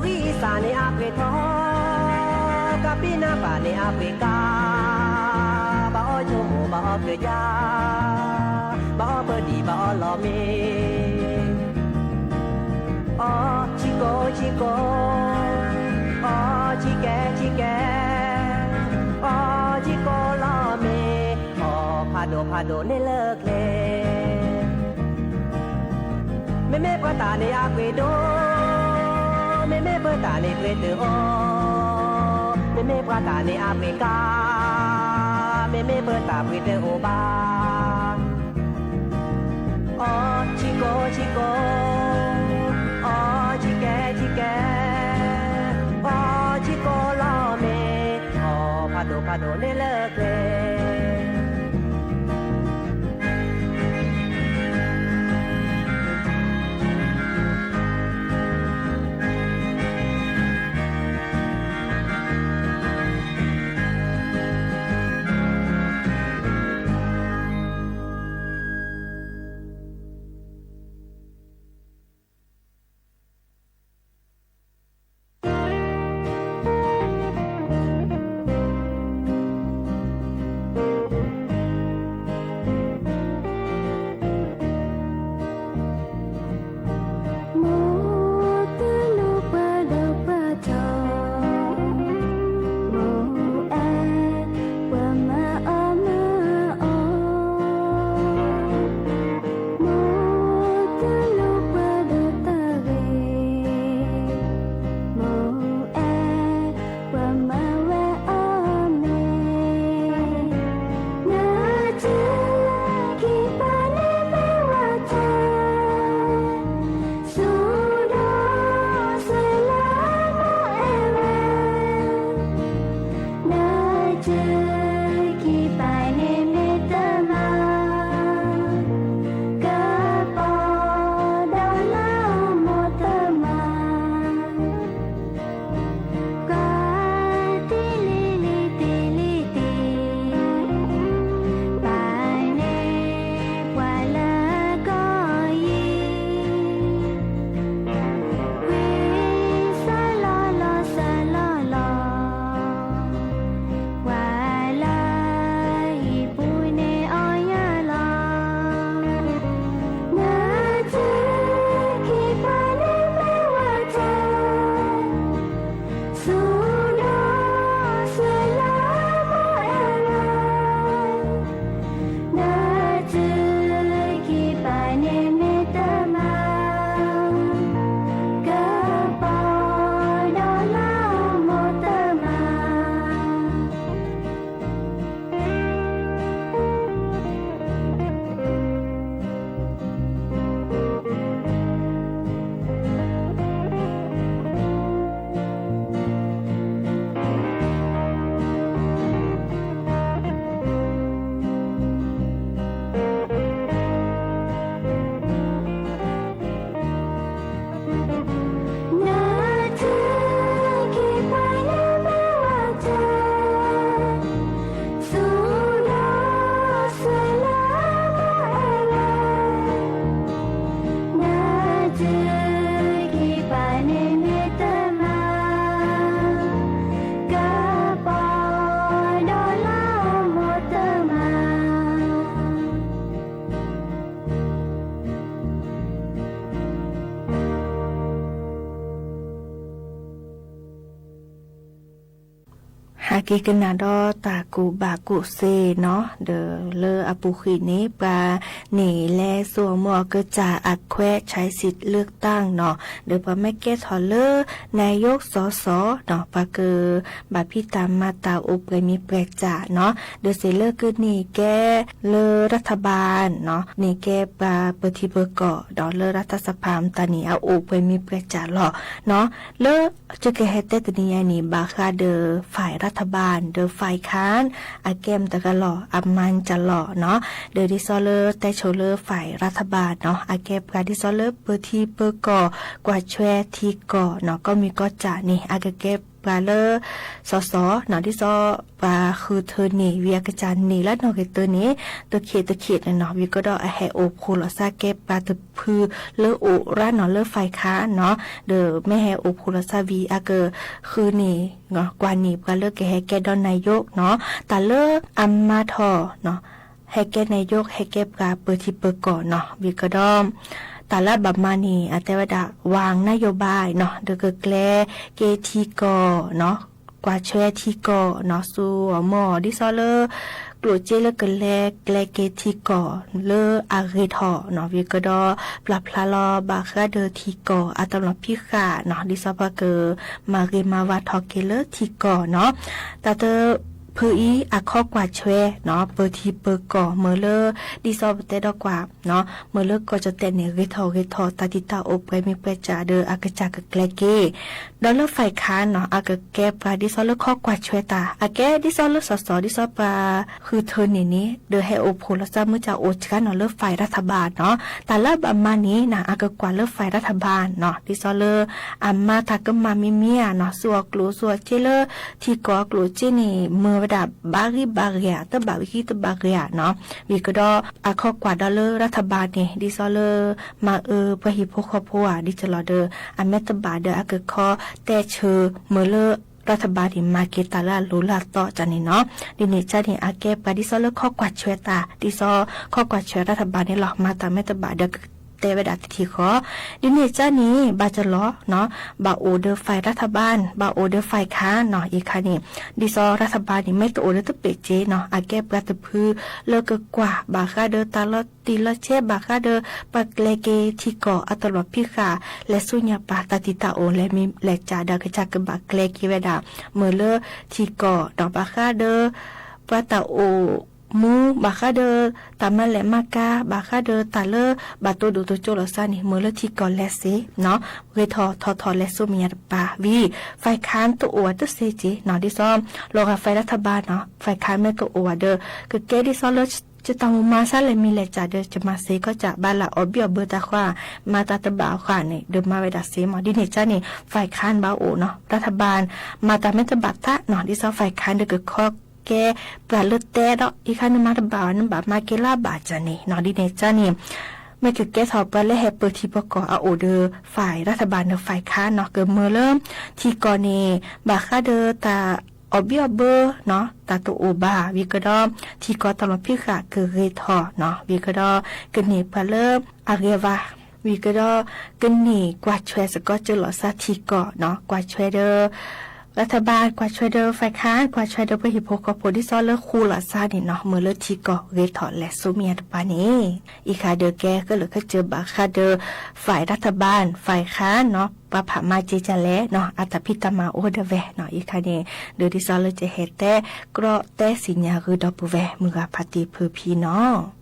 မိၢ်ဂံၢ်အံသၣ်န့ၣ်အပှ့ၤထီ, ကၣ်ပံနါပၢ်န့ၣ်အပှ့ၤကါ, ဘၣ်အီၣ်ဆိမိၣ်ဘၣ်အီၣ်ကဒါ, ဘၣ်အီၣ်ပဒံၣ်ဘၣ်အီၣ်လီၤမ့ၢ်, အီၣ်ဆံကိၣ်ဆံကိၣ်, အီၣ်ဆံကဲဆံကဲ, အီၣ်ဆံကိၣ်လီၤမ့ၢ်, အီၣ်ဖးဒိၣ်ဖးဒိၣ်န့ၣ်လၢကျဲ မ့မ့ၢ်ပှၤတၢ်န့ၣ်အပှ့ၤဒိၣ်, မ့မ့ၢ်ပၢတၢ်န့ၣ်ပှ့ၤတအိၣ်, မ့မ့ၢ်ပှၤတၢ်န့ၣ်အပှ့ၤကါ, မ့မ့ၢ်ပၢတၢ်ပှ့ၤတအိၣ်ဘၣ်, အီၣ်ဆံကိၣ်ဆံကိၣ်, အီၣ်ဆံကဲဆံကဲ, အီၣ်ဆံကိၣ်လီၤမ့ၢ်, အီၣ်ဖးဒိၣ်ဖးဒိၣ်န့ၣ်လၢကျဲ တၢ် အက့ၤကနၣ်ဒီးတၢ်ကူၣ်ဘၣ်ကူၣ်သ့နီၤ, ဒီးလၢအပူၤကွံာ်န့ၣ် ပှၤန့ၣ်လဲၤစိာ်မူအီၤကစၢ်အခွဲး ใช้สิทธิ์เลือกตั้งနီၤ, ဒီးပှၤမ့ၢ်ကဲထီၣ်လၢ นายก စီၤစီၤနီၤ ပှၤကဘၣ်ဖံးတၢ်မၤတၢ်အိၣ်ပှဲၤမံၤပှဲၤစးနီၤ, ဒီးစ့ၢ်လၢကန့ၢ်ကဲလၢ รัฐบาลနီၤ, န့ၢ်ကဲပှၤပၢထံပၢကီၢ်ဒီးလၢ รัฐสภา မတၤန့ၣ် အအိၣ်ပှဲၤမံၤပှဲၤစးလီၤနီၤ, လၢ ကဟဲတဲတနံၤညါန့ၣ် ဘၣ်ဃးဒီး ฝ่ายรัฐบาล ဒီး ฝ่ายค้าน အကဲမတၤတဂၤလီၤ အမၤမတၤလီၤနီၤ, ဒီးဒ်သိးလၢတဲဆိလၢ ฝ่ายรัฐบาลနီၤ အကဲပှၤဒ်သိးလၢပၢထံပၢကီၢ် ကွၢ်ဆွဲထံကီၢ်နီၤ, ကီၢ်မံၤကီၢ်စဲၣ်န့ၣ် အကကဲပှၤလၢ စီၤစီၤနီၤ, ဒ်သိးပှၤဃုထၢန့ၢ် ဝံၤအကစၢ်န့ၢ်လၢနီၣ်ဂံၢ်တၢန့ၣ် တခ့တခ့န့ၣ်နီၤ, ဝံၤကဒီးအဟဲအိၣ်ဖှိၣ်လီၤစၢ်ကဲပှၤတဖုလၢအိၣ်ရၢနီၤလၢ ฝ่ายค้านနီၤ, ဒီးမ့ၢ်ဟဲအိၣ်ဖှိၣ်လီၤစၢ်ဝံၤ အကဃုန့ၢ် ကွၢ်န့ၢ်ပှၤလၢကဟဲကဲဒီး นายกနီၤ, တၢ်လၢအမၤထီၣ်နီၤ ဟဲကဲ นายก ဟဲကဲပှၤပၢထံပၢကီၢ်နီၤ, ဝံၤကဒီး တၢ်လၢအဘၣ်မၤန့ၣ် အတဲဝဲဒၣ် วางนโยบายနီၤ, ဒီးကကျဲက့ၤထံကီၢ်နီၤ, ကွၢ်ဆွဲထံကီၢ်နီၤ, စိာ်မူအီၤဒ်သိးလၢ ကျိၣ်စ့လၢကလဲၤကျဲက့ၤထံကီၢ်လၢအဂ့ၤထီၣ်နီၤ, ဝံၤကဒီး ပျၢ်ဖျါလီၤဘၣ်ဃးဒီးထံကီၢ်အတၢ်လီၢ်ဖံးဃာ်နီၤ, ဒ်သိးပှၤကမၤဂ့ၤမၤဝါထီၣ်က့ၤလၢထံကီၢ်နီၤ, တၢ်တဖုအံၤ အခီကွၢ်ဆွဲနီၤ ပၢထံပၢကီၢ် မ့ၢ်လၢ ဒ်သိးပတဲဒီးကွၢ် မ့ၢ်လၢကီၢ်ကၠီၣ်တဲၣ်န့ၣ် ဂ့ၤထီၣ်ဂ့ၤထီၣ် တၢ်တံာ်တာ်အိၣ်ပှဲၤမံၤပှဲၤစးဒီး အကစၢ်ကကျဲက့ၤ, ဒီးလၢ ฝ่ายค้านနီၤ အကကဲပှၤဒ်သိးလၢခီကွၢ်ဆွဲတၢ်, အကဲဒ်သိးလၢစီၤစီၤ ဒ်သိးပှၤဃုထၢန့ၢ်န့ၣ် ဒီးဟဲအိၣ်ဖှိၣ်လီၤစၢ်မုၢ်စၢ်အိၣ်စှၤနီၤလၢ ฝ่ายรัฐบาลနီၤ, တၢ်လၢအဘၣ်မၤန့ၣ်နီၤ အကကွၢ်လၢ ฝ่ายรัฐบาลနီၤ ဒ်သိးလၢ အမၤတၢ်ကမၣ်မံၤမံၤဧါနီၤ, စိာ်အီၤကျိၣ်စိာ်အီၤစ့လၢ ထံကီၢ်အကျိၣ်စ့န့ၣ် မ့ၢ်ဝဲဒၣ်ဘၣ်ဂံၢ်ဘၣ်ဂ့ၤဧါ တဘၣ်ဂံၢ်တဘၣ်ဂ့ၤဧါနီၤ, ဝံၤကဒီး အခီကွၢ်ဒီးလၢ รัฐบาลန့ၣ် ဒ်သိးလၢ မၤအၢပှၤဟံၣ်ဖိဃီဖိဧါ ဒ်သိးလီၤဒီး အမ့ၢ်တဘၣ်ဒီးအကခီတဲဆၢ မ့ၢ်လၢ รัฐบาลန့ၣ် မၤက့ၤတၢ်လၢအလိၤလၢအသီတၢ်န့ၣ်နီၤ, ဒ်န့ၣ်ကန့ၣ် အကဲပှၤဒ်သိးလၢခီကွၢ်ဆွဲတၢ် ဒ်သိးခီကွၢ်ဆွဲ รัฐบาลန့ၣ်လီၤ, မၤတၢ်မ့ၢ်တဘၣ်ဒီးကတဲဝဲဒၣ်တထံၣ်ဃီ, ဒ်န့ၣ်ကန့ၣ် ဘၣ်ကလီနီၤ ဘၣ်အိၣ်ဒီး ฝ่ายรัฐบาล ဘၣ်အိၣ်ဒီး ฝ่ายค้านနီၤ, အံၤခါန့ၣ် ဒ်သိး รัฐบาลန့ၣ် မ့ၢ်တအိၣ်ဒီးတပ့ၢ်စ့နီၤ အကဲပှၤတဖုလၢကကွၢ် ဘၣ်ဃးဒီးတၢ်လီၤတံၢ်လီၤဆဲး ဘၣ်ဃးဒီးပှၤကျဲက့ၤထံကီၢ်အတၢ်လီၢ်ဖံးဃာ် လဲၤဆူညါပၢ် တၢ်တံာ်တာ်အိၣ်လဲၤမံၤလဲၤစးဒီး ကစၢ်ကဘၣ်ကျဲက့ၤဝဲဒၣ် မ့ၢ်လၢထံကီၢ်နီၤ ဘၣ်ဃးဒီး ပှၤတၢ်အိၣ်မူ ဘၣ်ဃးဒီး တၢ်မၤလဲၢ်မၤကၤ ဘၣ်ဃးဒီးတၢ်လၢ ဘၣ်တိၢ်ဒိၣ်တိၢ်ကၠိလိာ်သးန့ၣ် မ့ၢ်လၢထံကီၢ်လဲၤစ့နီၤ ဂ့ၤထီၣ်ထီၣ်ထီၣ်လဲၤဆူမဲာ်ညါတပၤဝံၤ ฝ่ายค้าน တအိၣ်ဝဲတသ့စ့နီၤ ဒ်သိး လီၤဂာ် ฝ่ายรัฐบาลနီၤ ฝ่ายค้าน မ့ၢ်တအိၣ်ဝဲဒီး ကကဲဒ်သိးလၢ ယတၢ်မူမၤစၢ်လဲၤမံၤလဲၤစးဒီး ယမၤစ့ခီစၢ် ဘၣ်လၢအီၣ်ဘံၣ်အီၣ်ဘၢတၢ်ဃီ မၤတၢ်တဘၣ်အဃီန့ၣ် ဒုးမၤဝဲဒၣ်စ့မး ဒ်န့ၣ်ကန့ၣ် ฝ่ายค้าน ဘၣ်အိၣ်နီၤ รัฐบาล မၤတၢ်မ့ၢ်တဘၣ်တၢ်နီၤ ဒ်သိး ฝ่ายค้าน ဒီးကခီကဲပှၤလၢတဲဒီး အံၤခါန့ၣ်မၤတဘၣ်ဘၣ် နဘၣ်မၤက့ၤလၢအဘၣ်စၢ်န့ၣ်နီၤ ဒ်န့ၣ်ကန့ၣ် မ့ၢ်ကကဲထီၣ်ပှၤလၢဟဲပၢထံပၢကီၢ်အအိၣ်ဒီး ฝ่ายรัฐบาล ဒီး ฝ่ายค้าน နီၤ ကမၢလၢ ထံကီၢ်န့ၣ် ဘၣ်ဃးဒီးတၢ်အီၣ်ဘံၣ်အီၣ်ဘၢနီၤ တၢ်တအိၣ်ဘၣ် ဝံၤကဒီး ထံကီၢ်တၢ်လီၢ်ဖံးဃာ်ကဂ့ၤထီၣ်နီၤ ဝံၤကဒီး ကန့ၢ်ပှၤလၢအဂ့ၤဝါ ဝံၤကဒီး ကန့ၢ်ကွၢ်ဆွဲစ့ၢ်ကီး ကၢလီၤစၢ်ထံကီၢ်နီၤ ကွၢ်ဆွဲဒီး รัฐบาล ကွၢ်ဆွဲဒီး ฝ่ายค้าน ကွၢ်ဆွဲဒီးပှၤဟံၣ်ဖိဃီဖိ ဒ်သိးလၢဃိလီၤစၢ်န့ၣ်နီၤ မၢလၢထံကီၢ်ဂ့ၤထီၣ်လဲၤဆူမဲာ်ညါတပၤန့ၣ် အံၤခါဒီးကဲခဲလၢာ်ခဲဆ့ဘၣ်ဃးဒီး ฝ่ายรัฐบาล ฝ่ายค้านနီၤ ပှၤဖးမၤစ့ကလဲၣ်နီၤ အတၢ်ဖံးတၢ်မၤအိၣ်ဒၣ်ဝဲနီၤ အံၤခါန့ၣ် ဒီးဒ်သိးလၢကဟဲတဲကြီတဲသ့ၣ်ညါဂုာ်ဒီပုၢ်ဝဲၢ်မုၢ်ဂၤဖါတံၢ်ဖုဖံနီၤ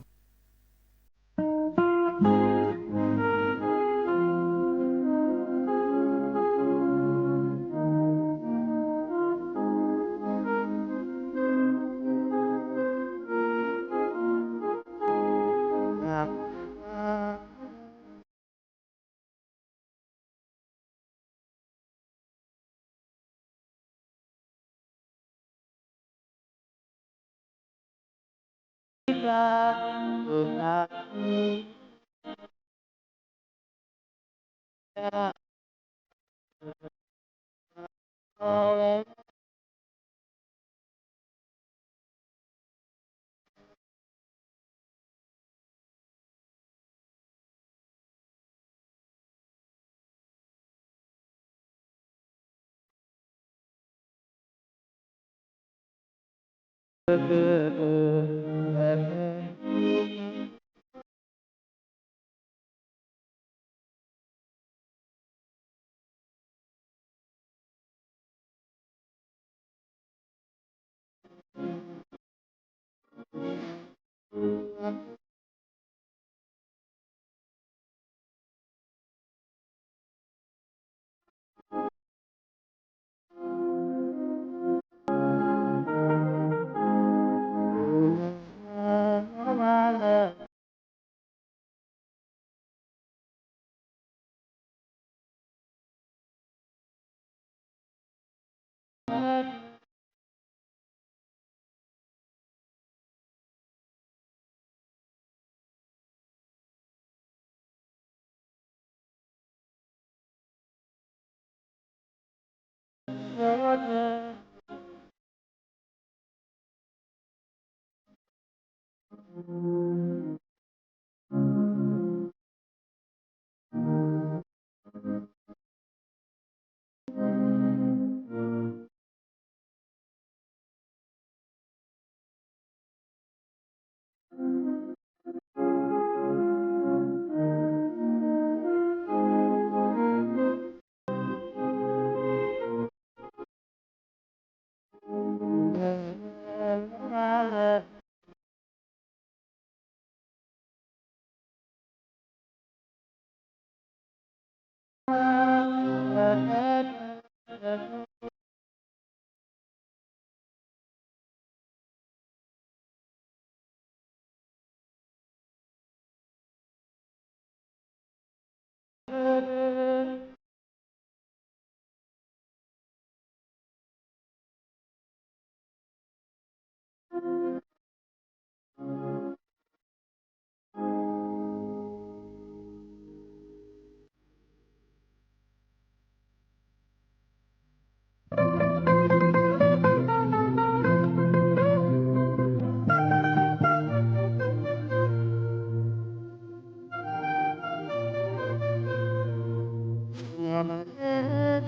ကဲဒိး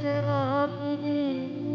တၢ်လီၤ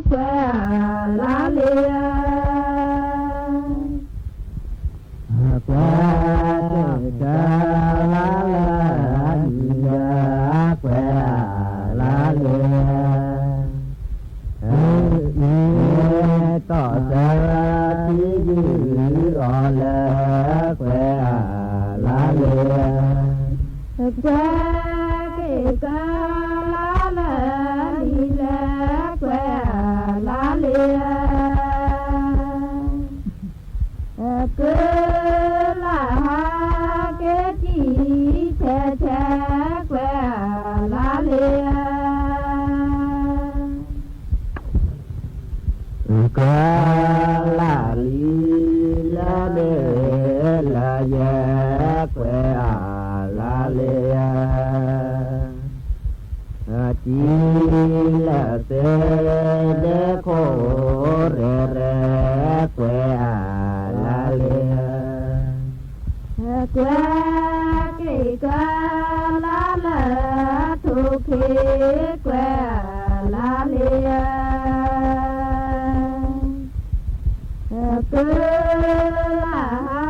ကွဲလၢလံ, ကွဲတၢ်လၢလံ, ကွဲလၢလံ. ကွဲးက့ၤကလါလၢလံၤလဲၤကွဲးအလါလ့ၤဧၢ, ကလါဟါက့ၤတံၢ်ဆဲးဆဲးကွဲးအလါလ့ၤဧၢ. ကလါလံၤလၢမ့ၢ်လၢယဲၢ်ကွဲးအ လါလ့ၤဧၢ, တံၤလၢသ့ၣ်ဒဲခိၣ်ရဲၣ်ရဲၣ် ကွဲးအလါလ့ၤဧၢ, ကွဲးက့ၤကလါလၢထိၣ်ခ့ ကွဲးအလါလ့ၤဧၢ. ကလါဟါ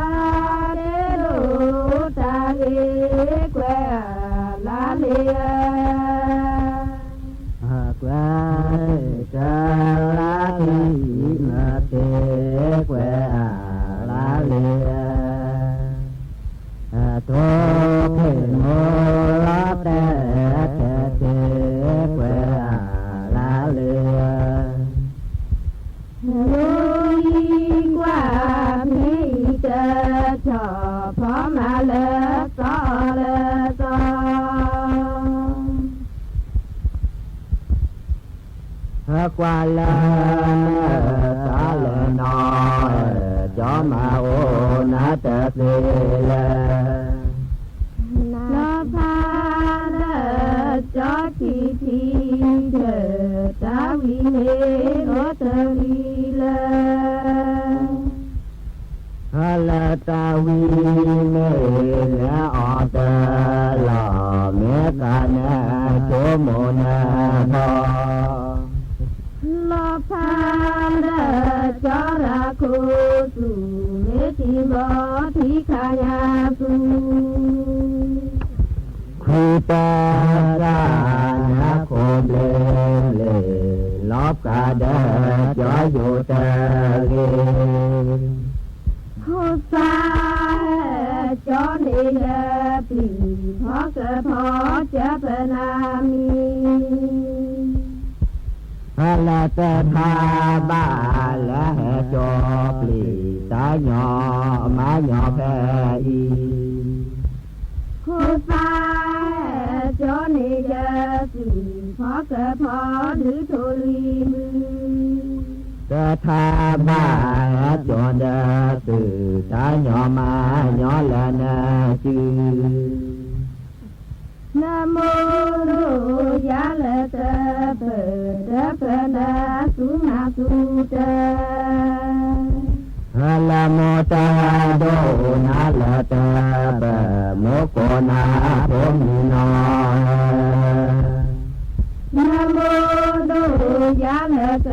တ့ဒိၣ်တၢ်ဂ့ၤ ကွဲးအလါလ့ၤဧၢ, ကွဲးကလါထံမသ့ ကွဲးအလါလ့ၤဧၢ. ထိၣ်ခ့မိၢ်လီၤတဲာ်ထဲသ့ ကွဲးအလါလ့ၤဧၢ, ယိၤအံၤကွၢ်ဖဲအံၤတထီၣ် ဖီမၤလၢသီလၢသီ ကွၢ်လၢနသးလၢနီၢ်, ကၠီမၤအိၣ်နၤတသ့လၢ, လီၤဖးလၢကၠီထံထံဆၢ, တၢ်ဝံၤမ့ၢ်အိၣ်တဂ့ၤလၢ လၢတၢ်ဝံၤမ့ၢ်လၢအီၤတၢ် လီၤမ့ၢ်သးနဆိကမိၣ်နၢ်ထီၣ်, လီၤဖးလၢကၠီရၤခိၣ်သူၣ် မ့ၢ်တံၤဘီထံခါညါသူၣ် ခွံတၢ်သၣ်နါခိၣ်ဘျ့ဘျ့, လီၤဖးဒီးကၠီယိၤတဂ့ၤ, ခိၣ်သၣ်ဟဲကၠီန့ၣ်ယပျံၤ, ဖီကဖီကၢပနၢ်မံၤ လၢတထါဘၣ်လၢဟဲကၠီပျံၤ, တၢ်ညီမၤညီဖဲအံၤ, ခိၣ်သၣ်ဟဲကၠီန့ၣ်ယသွံၣ်, ဖီကဖီဒုးထိၣ်လွံၢ်မုၢ်, တထါဘၣ်ဟဲကၠီဒီးသွံၣ်, တၢ်ညီမၤညီလၢနစု နမိၢ်ဒိၣ်ယၤလၢတပၢၢ်, တပၢၢ်နၤသူမၤသူတၢၢ်, လၢမိၢ်တၢ်ဒိၣ်နၤလၢတပၢၢ်, မိၢ်ကိးနၤဖိမုၣ်နီၢ်ဧၢ, နမိၢ်ဒိၣ်ယၤလၢက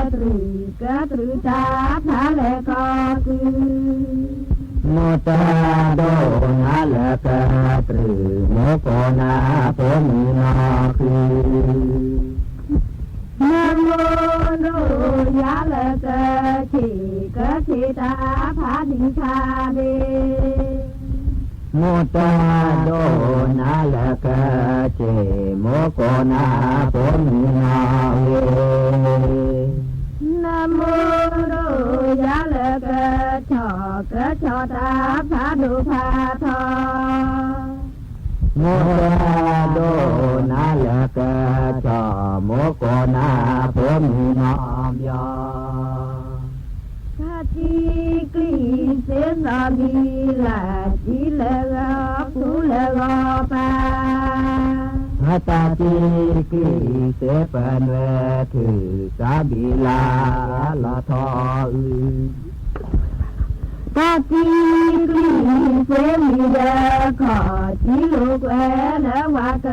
တြူၢ်, ကတြူၢ်တၢ်ဖးလဲၢ်ကီၢ်ကုၢ် မိၢ်တၢ်ဒိၣ်နၤလၢကတြူၢ်, မိၢ်ကိးနၤဖိမုၣ်နီၢ်ဃု, နမိၢ်ဒိၣ်ယၤလၢကဆ့ၣ်, ကဆ့ၣ်တၢ်ဖးဒံးဖးဒ့ မိၢ်တၢ်ဒိၣ်နၤလၢကဆ့ၣ်, မိၢ်ကိးနၤဖိမုၣ်နီၢ်ဂ့ၤ, နမိၢ်ဒိၣ်ယၤလၢကဆီၣ်, ကဆီၣ်တၢ်ဖးဒိၣ်ဖးထီ, မိၢ်တၢ်ဒိၣ်နၤလၢကဆီၣ်, မိၢ်ကိးနၤဖိမုၣ်နီၢ်ဘျီ တၢ်တံကျံးစ့သီၣ်ဘံလၢ်, တံလၢဂီၤဖူလၢဂီၤပၤ, တၢ်တံကျံးစ့ပနွဲၣ်ထုး, တၢ်ဘံလၢ်လီၤထီအုး, တၢ်တံကျံးစ့မံၤဒီးခီၣ်, တံလိာ်ကွဲလၢဝၤက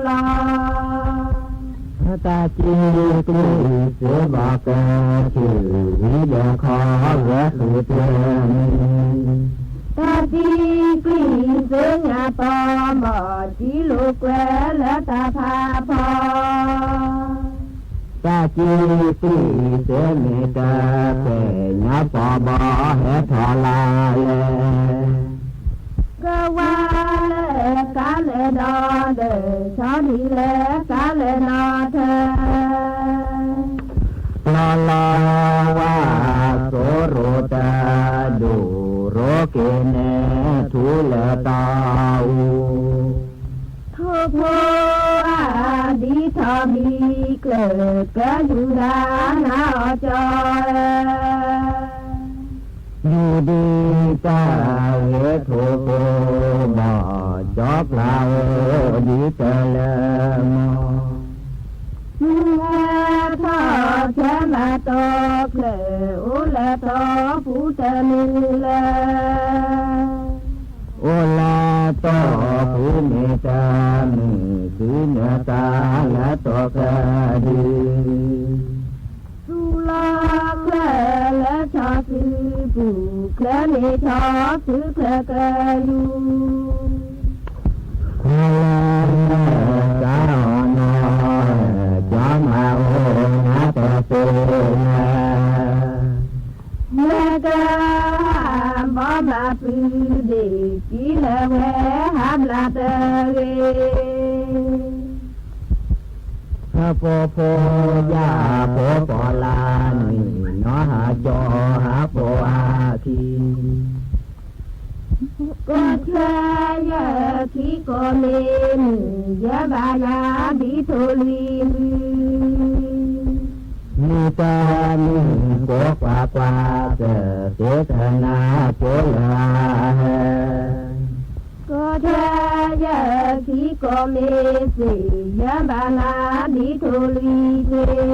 လီၤ တၢ်တံကျံးစ့ဘီကဆူၣ်, ဝံၤဒီးခီဂဲၤဃုာ်တၢ်မံၤ, တၢ်တံကျံးစ့ညါပီမီၢ်, တံလိာ်ကွဲလၢတၢ်ဖးဖီ, တၢ်တံကျံးစ့မ့ၢ်တၢ်ကွဲးညါပီဘီဟဲထီၣ်လၢ်လဲၣ် ကဝါလၢကါလၢဒီးဒီး ဆီဒံးလၢကါလၢနီၢ်ထၢ လီၤလီၤဝါစိရိၤတဒူၣ် ရိက့ၤနဲထူလၢတၢ်အူ ထိၣ်ဖိအါ ဒ်ထီၣ်ဘံကျၢၢ် ကယူဒၤနၤအီၤကၠီ ယူဒံတၢ်ဂ့ၤ ထိၣ်ဖိဘီၣ် ကၠီဖျါအိၣ်ဒ်တလၢမီၢ် မုၢ်ဂၤထီၣ်ဆၢမၤတီၢ်ချၢၣ် အိၣ်လၢတီၤပူၤတမုာ်လၢ အိၣ်လၢတီၤပူၤမ့ၢ်တမုာ် သုနၢၤတၢ်လၢတီၤကဒု သူၣ်လီၤချၢၣ်လၢဆီၣ်သုပူၤ ချၢန့ၣ်ဆီၣ်သုချၢၣ်ကယူၤ ခွါလၢနၢၤစါအီၤနီၤ ကၠီမၤအိၣ်နၤတသ့လၢ လၢကဟးဘီမၤပူၤဒ့ၣ် ကံလၢဝဲဟးဘျါတဂ့ၤ ဟးဖိဖိယၢ်ဖိပီၣ်လၢနံၤ နီၢ်ဟးကၠီဟးဖိအခံ ကီၢ်ချၢယဲၢ်ခံကီၢ်မ့ၢ်မုာ် ယဘၣ်နၤဒ်ထိၣ်လွံၢ်မုာ် မုၢ်တမုၢ်ကိးကွၢ်ကွၢ် တသ့တနၤကၠိလၢအဟဲ ကီၢ်ချၢယဲၢ်ခံကီၢ်မ့ၢ်သ့ၣ် ယဘၣ်နၤဒ်ထိၣ်လွံၢ်သ့ၣ်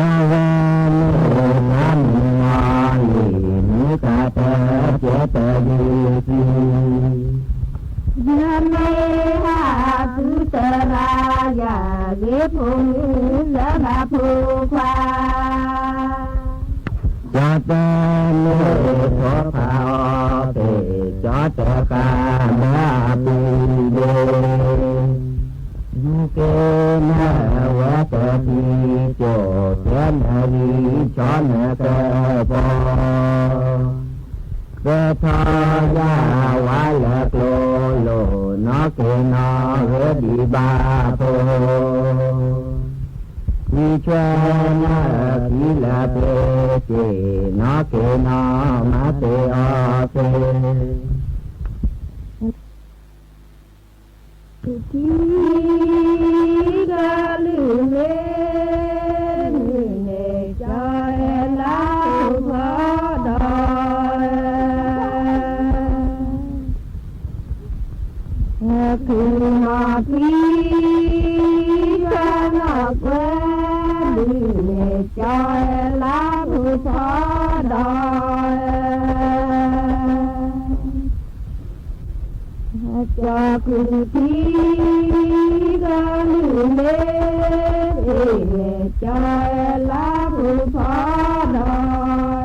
ယဝဲမ့ၢ်တၢ်မုၢ်နီၢ်လံၤ မုၢ်ကတၢၢ်ကဲတဒုသံ ယမ့ၢ်ဟးသုသရၣ်ယၤ ဂ့ၤဖိမုၣ်လၢဘၣ်ဖိခွါ ကၠီတမ့ၢ်ထိၣ်ဖးအီၤသ့ၣ် ကၠီတဃၣ်ဘၢအပူၤဒ့ၣ် ယူၤက့ၤနၢၤဝဲတထံၣ်ကၠိၣ် ကဲနၢၤဂံၢ်ဆီနၢၤကပီၤ သၢထီၣ်ယၢ်ဝါလၢကျိလိၤ နီၢ်က့ၤနီၢ်ဂ့ၤဒံးဘၣ်ဖိ ဝံၤဆွဲနၢၤခံလၢသ့က့ၢ် နီၢ်က့ၤနီၢ်မၤသ့အီၤသ့ ထံကလုာ်မ့ၢ်န့ၣ် ကၠီလါဖိဖီဒီး ခုနီၢ်ထံ ကၠီနီၢ်ကွဲ ဒုးန့ၣ် ကၠီလါဖိဖီဒီး ကၠီကုၢ်ထံ ကလုာ်မ့ၢ်န့ၣ် ကၠီလါဖိဖီဒီး ထံနီၢ်ထံ ယွၤကၢ်လၢန့ၣ် ကၠီလါဖိဖီဒီး ဒီးမုၢ်က့ၤလီၤတၢ်ကၠိ ကျိန့ၣ် ကၠီလါဖိဖီဒီး က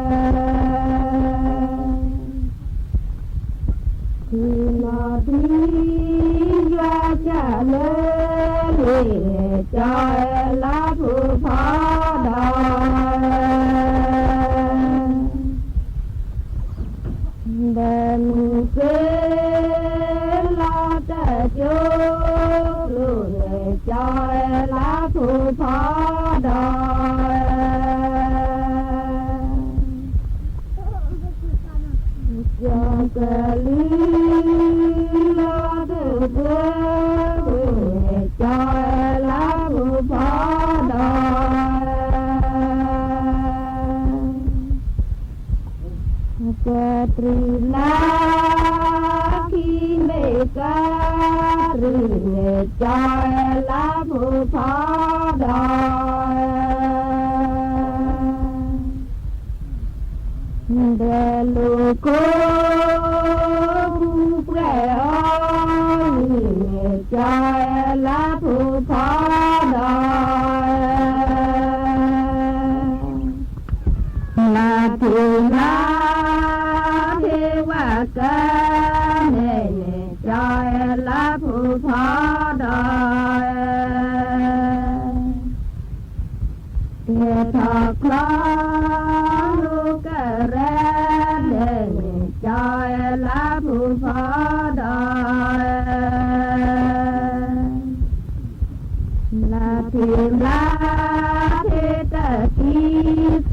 ၠီကလုာ်လီၤတၢ်ကၠိ ကျိန့ၣ် ကၠီလါဖိဖီဒီး ကတြူၢ်လါခံမ့ၢ်ကါ တြူၢ်န့ၣ် ကၠီလါဖိဖီဒီး ဒီးလူၤကိးပူၤပှဲၤအီၤ န့ၣ် ကၠီလါဖိဖီဒီး နၤထူၣ်နၤထ့ဝဲကါ န့ၣ်န့ၣ် ကၠီလါဖိဖီဒီး ကဲထီၣ်ချီ လူၤကရဲ န့ၣ်န့ၣ် ကၠီ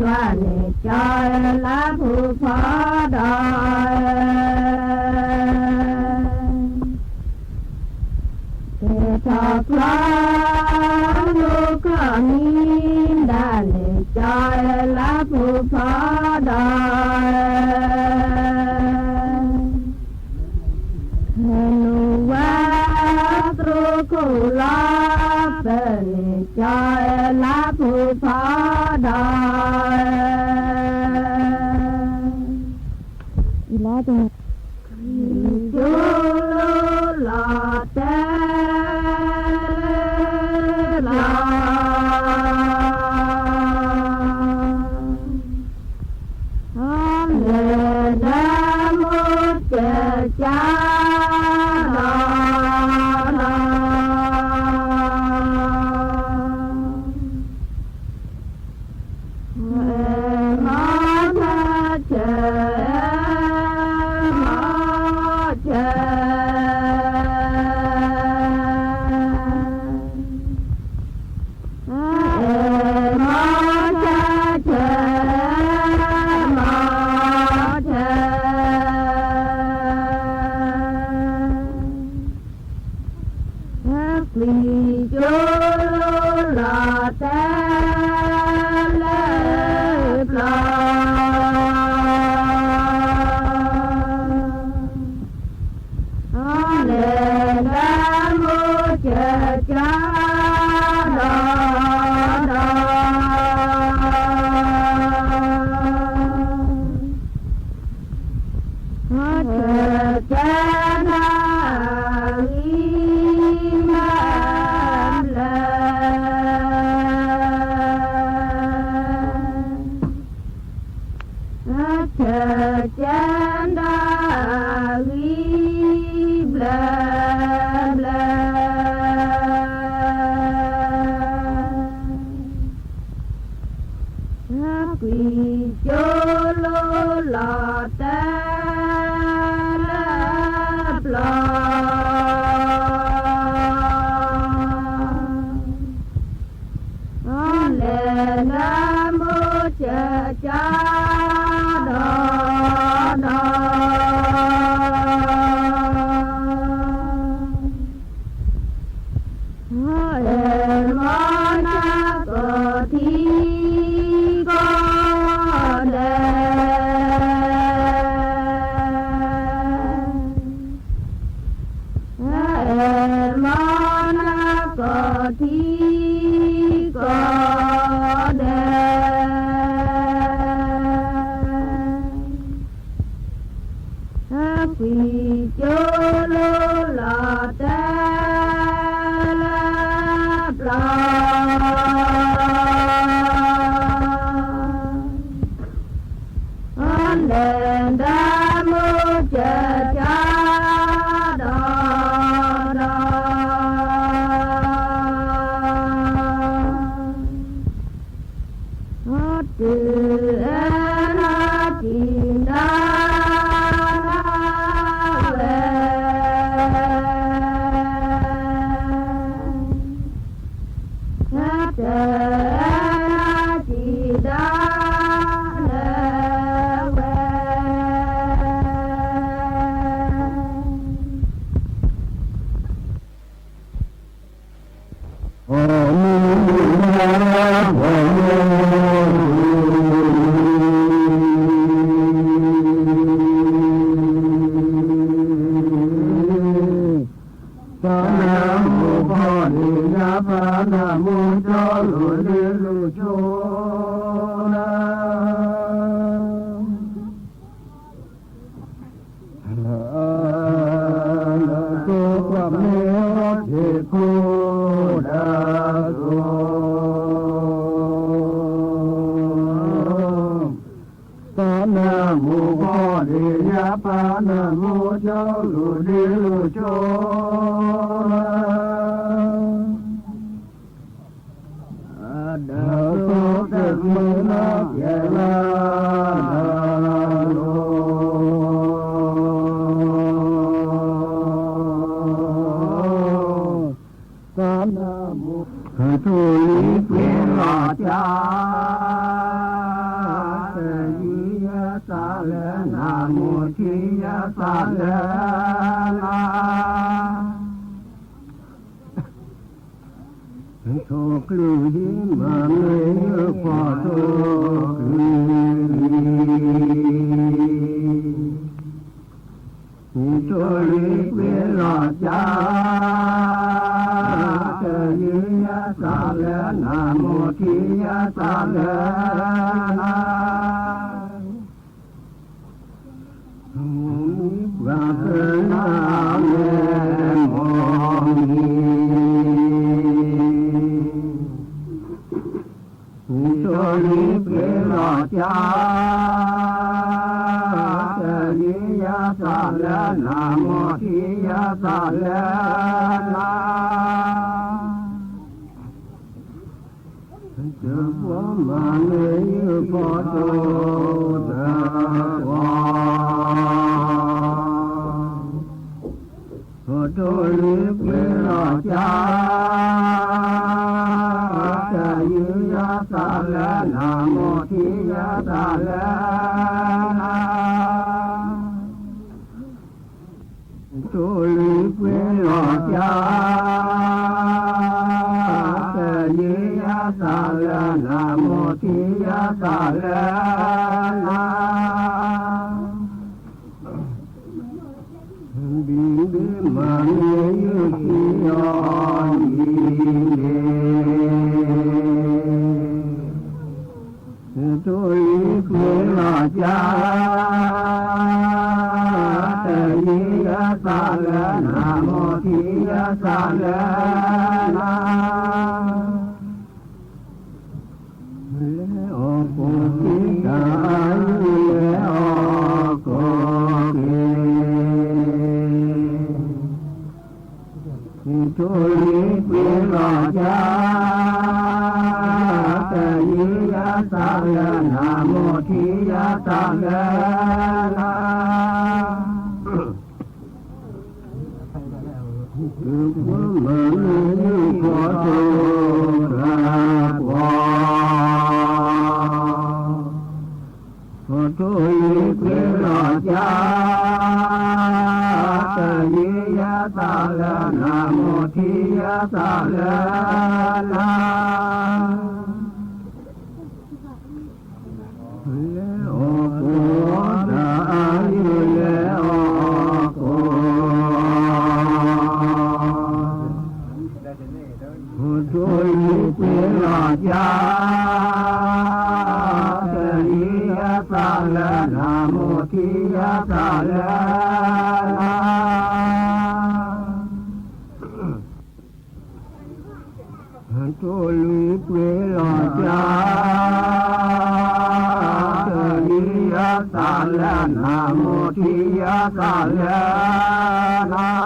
ပှၤန့ၣ်ကၠီလါဖိဖီဒီး ကဲထီၣ်ဖျီ လိာ်ခီၣ်မံဒၣ်န့ၣ် ကၠီလါဖိဖီဒီး ဟဲနုာ်ဝဲသရိာ်ခိၣ်လီၤ ပၢၢ်န့ၣ် ကၠီလါဖိဖီဒီး အံၤလီၤ ကၠီလီၤတဲ လီၤ လဲၤဒၣ်မိၢ်ကၠၢကၠၢဒီး မၤဆၢဆၢ မၤဆၢ မၤဆၢဆၢ မၤဆၢ ကွံာ်ကၠိလီၤတဲ လၢပျီ လဲၤဒၣ်မိၢ်ကၠၢကၠၢဒီး ဒီး ဆၢကဲနၤဂံၢ်ဘျၢဘျၢ ဆၢကဲနၤဂံၢ်ဘျၢဘျၢ ကွံာ်ကၠိလီၤတဲ လၢပျီ လဲၤဒၣ်မိၢ်ကၠၢကၠၢဒီး ဒီး အဲၣ်မၤနၢ်ကီၢ်ထံကီၢ်ဒဲး အဲၣ်မၤနၢ်ကီၢ်ထံကီၢ်ဒဲး ကွံာ်ကၠိလီၤတဲ လၢပျီ လဲၤဒၣ်မိၢ်ကၠၢကၠၢဒီး ဒီး တုၤအၢနၤတံၤနၤဝဲ တၢ်တၢ်နၤတံၤဒၣ်နၢဝဲ အီၣ်မူနၤ သးနၢ်မိၢ်ဖီၣ်န့ၣ် ညါပၢ်နၢ်မိၢ်ကၠီလိၤလ့လိၤဆိနၤ လၢသိကွၢ်မ့ၢ်အီၤထံးခိၣ်ဒၣ်သိး သးနၢ်မိၢ်ဖီၣ်န့ၣ် ညါပၢ်နၢ်မိၢ်ကၠီလိၤလ့လိၤဆိ ဒီးသိတမုၢ်နီၢ်ကဲလၢလီၤ သးနၢ်မိၢ် ကထိၣ်လံၤပှဲၤလီၤကၠါ ထိၣ်ကလုၢ်ဟံးမၤမ့ၢ်ယုၢ်ဖီၣ်ထိၣ်ကလုၢ်လံ, ထိၣ်လံၤပှ့ၤလီၤကၠါ, တယုၢ်ယသးလၢနၤ မိၢ်ထံယသးလၢနၤ မိၢ်မံပှၤသၢနၤ မ့ၢ်မိၢ်မံ, ထိၣ်လံၤပှ့ၤလီၤကၠါ, တယုၢ်ယသးလၢနၤ မိၢ်ထံယသးလၢနၤ တဘျီမၤမ့ၢ်ယုၢ်ဖီၣ်ထိၣ်တဘျီ, ထိၣ်လံၤပှ့ၤလီၤကၠါ, တယုၢ်ယသးလၢနၤ မိၢ်ထံယသးလၢနၤ ထိၣ်လံၤပှ့ၤလီၤကၠါ, တယုၢ်ယသးလၢနၤ မိၢ်ထံယသးလၢနၤ, ဘံဘံမၤမ့ၢ်ယုၢ်ခံအီၤယံၤန့ၣ် ထိၣ်လံၤပှ့ၤလီၤကၠါ, တယုၢ်ယသးလၢနၤ မိၢ်ထံယသးလၢနၤ, လဲၤအီၣ်ကိၣ်က့ၤတၢ်အါယုၢ် လဲၤအီၣ်ကိၣ်က့ၤ ထိၣ်လံၤပှ့ၤလီၤကၠါ, တယုၢ်ယသးလၢနၤ မိၢ်ထံယသးလၢနၤ, တဘျီမၤမ့ၢ်ယုၢ်ဖီၣ်ထိၣ်တဘျီ ထိၣ်လံၤပှ့ၤလီၤကၠါ, တယုၢ်ယသးလၢနၤ မိၢ်ထံယသးလၢနၤ, လဲၤအီၣ်ကိၣ်တၢ်အါယုၢ် လဲၤအီၣ်ကိၣ် ထိၣ်လံၤပှ့ၤလီၤကၠါ, တယုၢ်ယသးလၢနၤ မိၢ်ထံယသးလၢနၤ, ထိၣ်လံၤပှ့ၤလီၤကၠါ, တယုၢ်ယသးလၢနၤ မိၢ်ထံယသးလၢနၤ,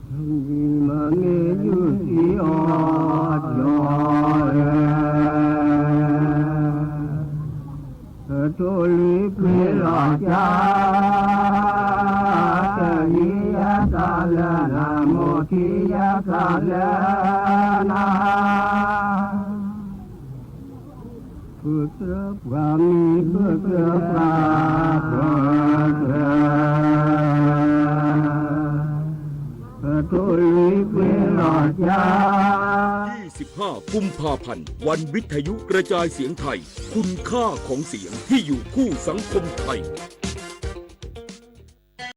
ဘံမၤမ့ၢ်ယုၢ်သံအီၤယီၤ ထိၣ်လံၤပှ့ၤလီၤကၠါ, တယုၢ်ယသးလၢနၤ မိၢ်ထံယသးလၢနၤ, ပကြၢးပှၤမံၤ ပကြၢးပှၤပကြၢး ထိၣ်လံၤပှ့ၤလီၤကၠါ, ยี่สิบห้ากุมภาพันธ์ วันวิทยุกระจายเสียงไทย คุณค่าของเสียงที่อยู่คู่สังคมไทย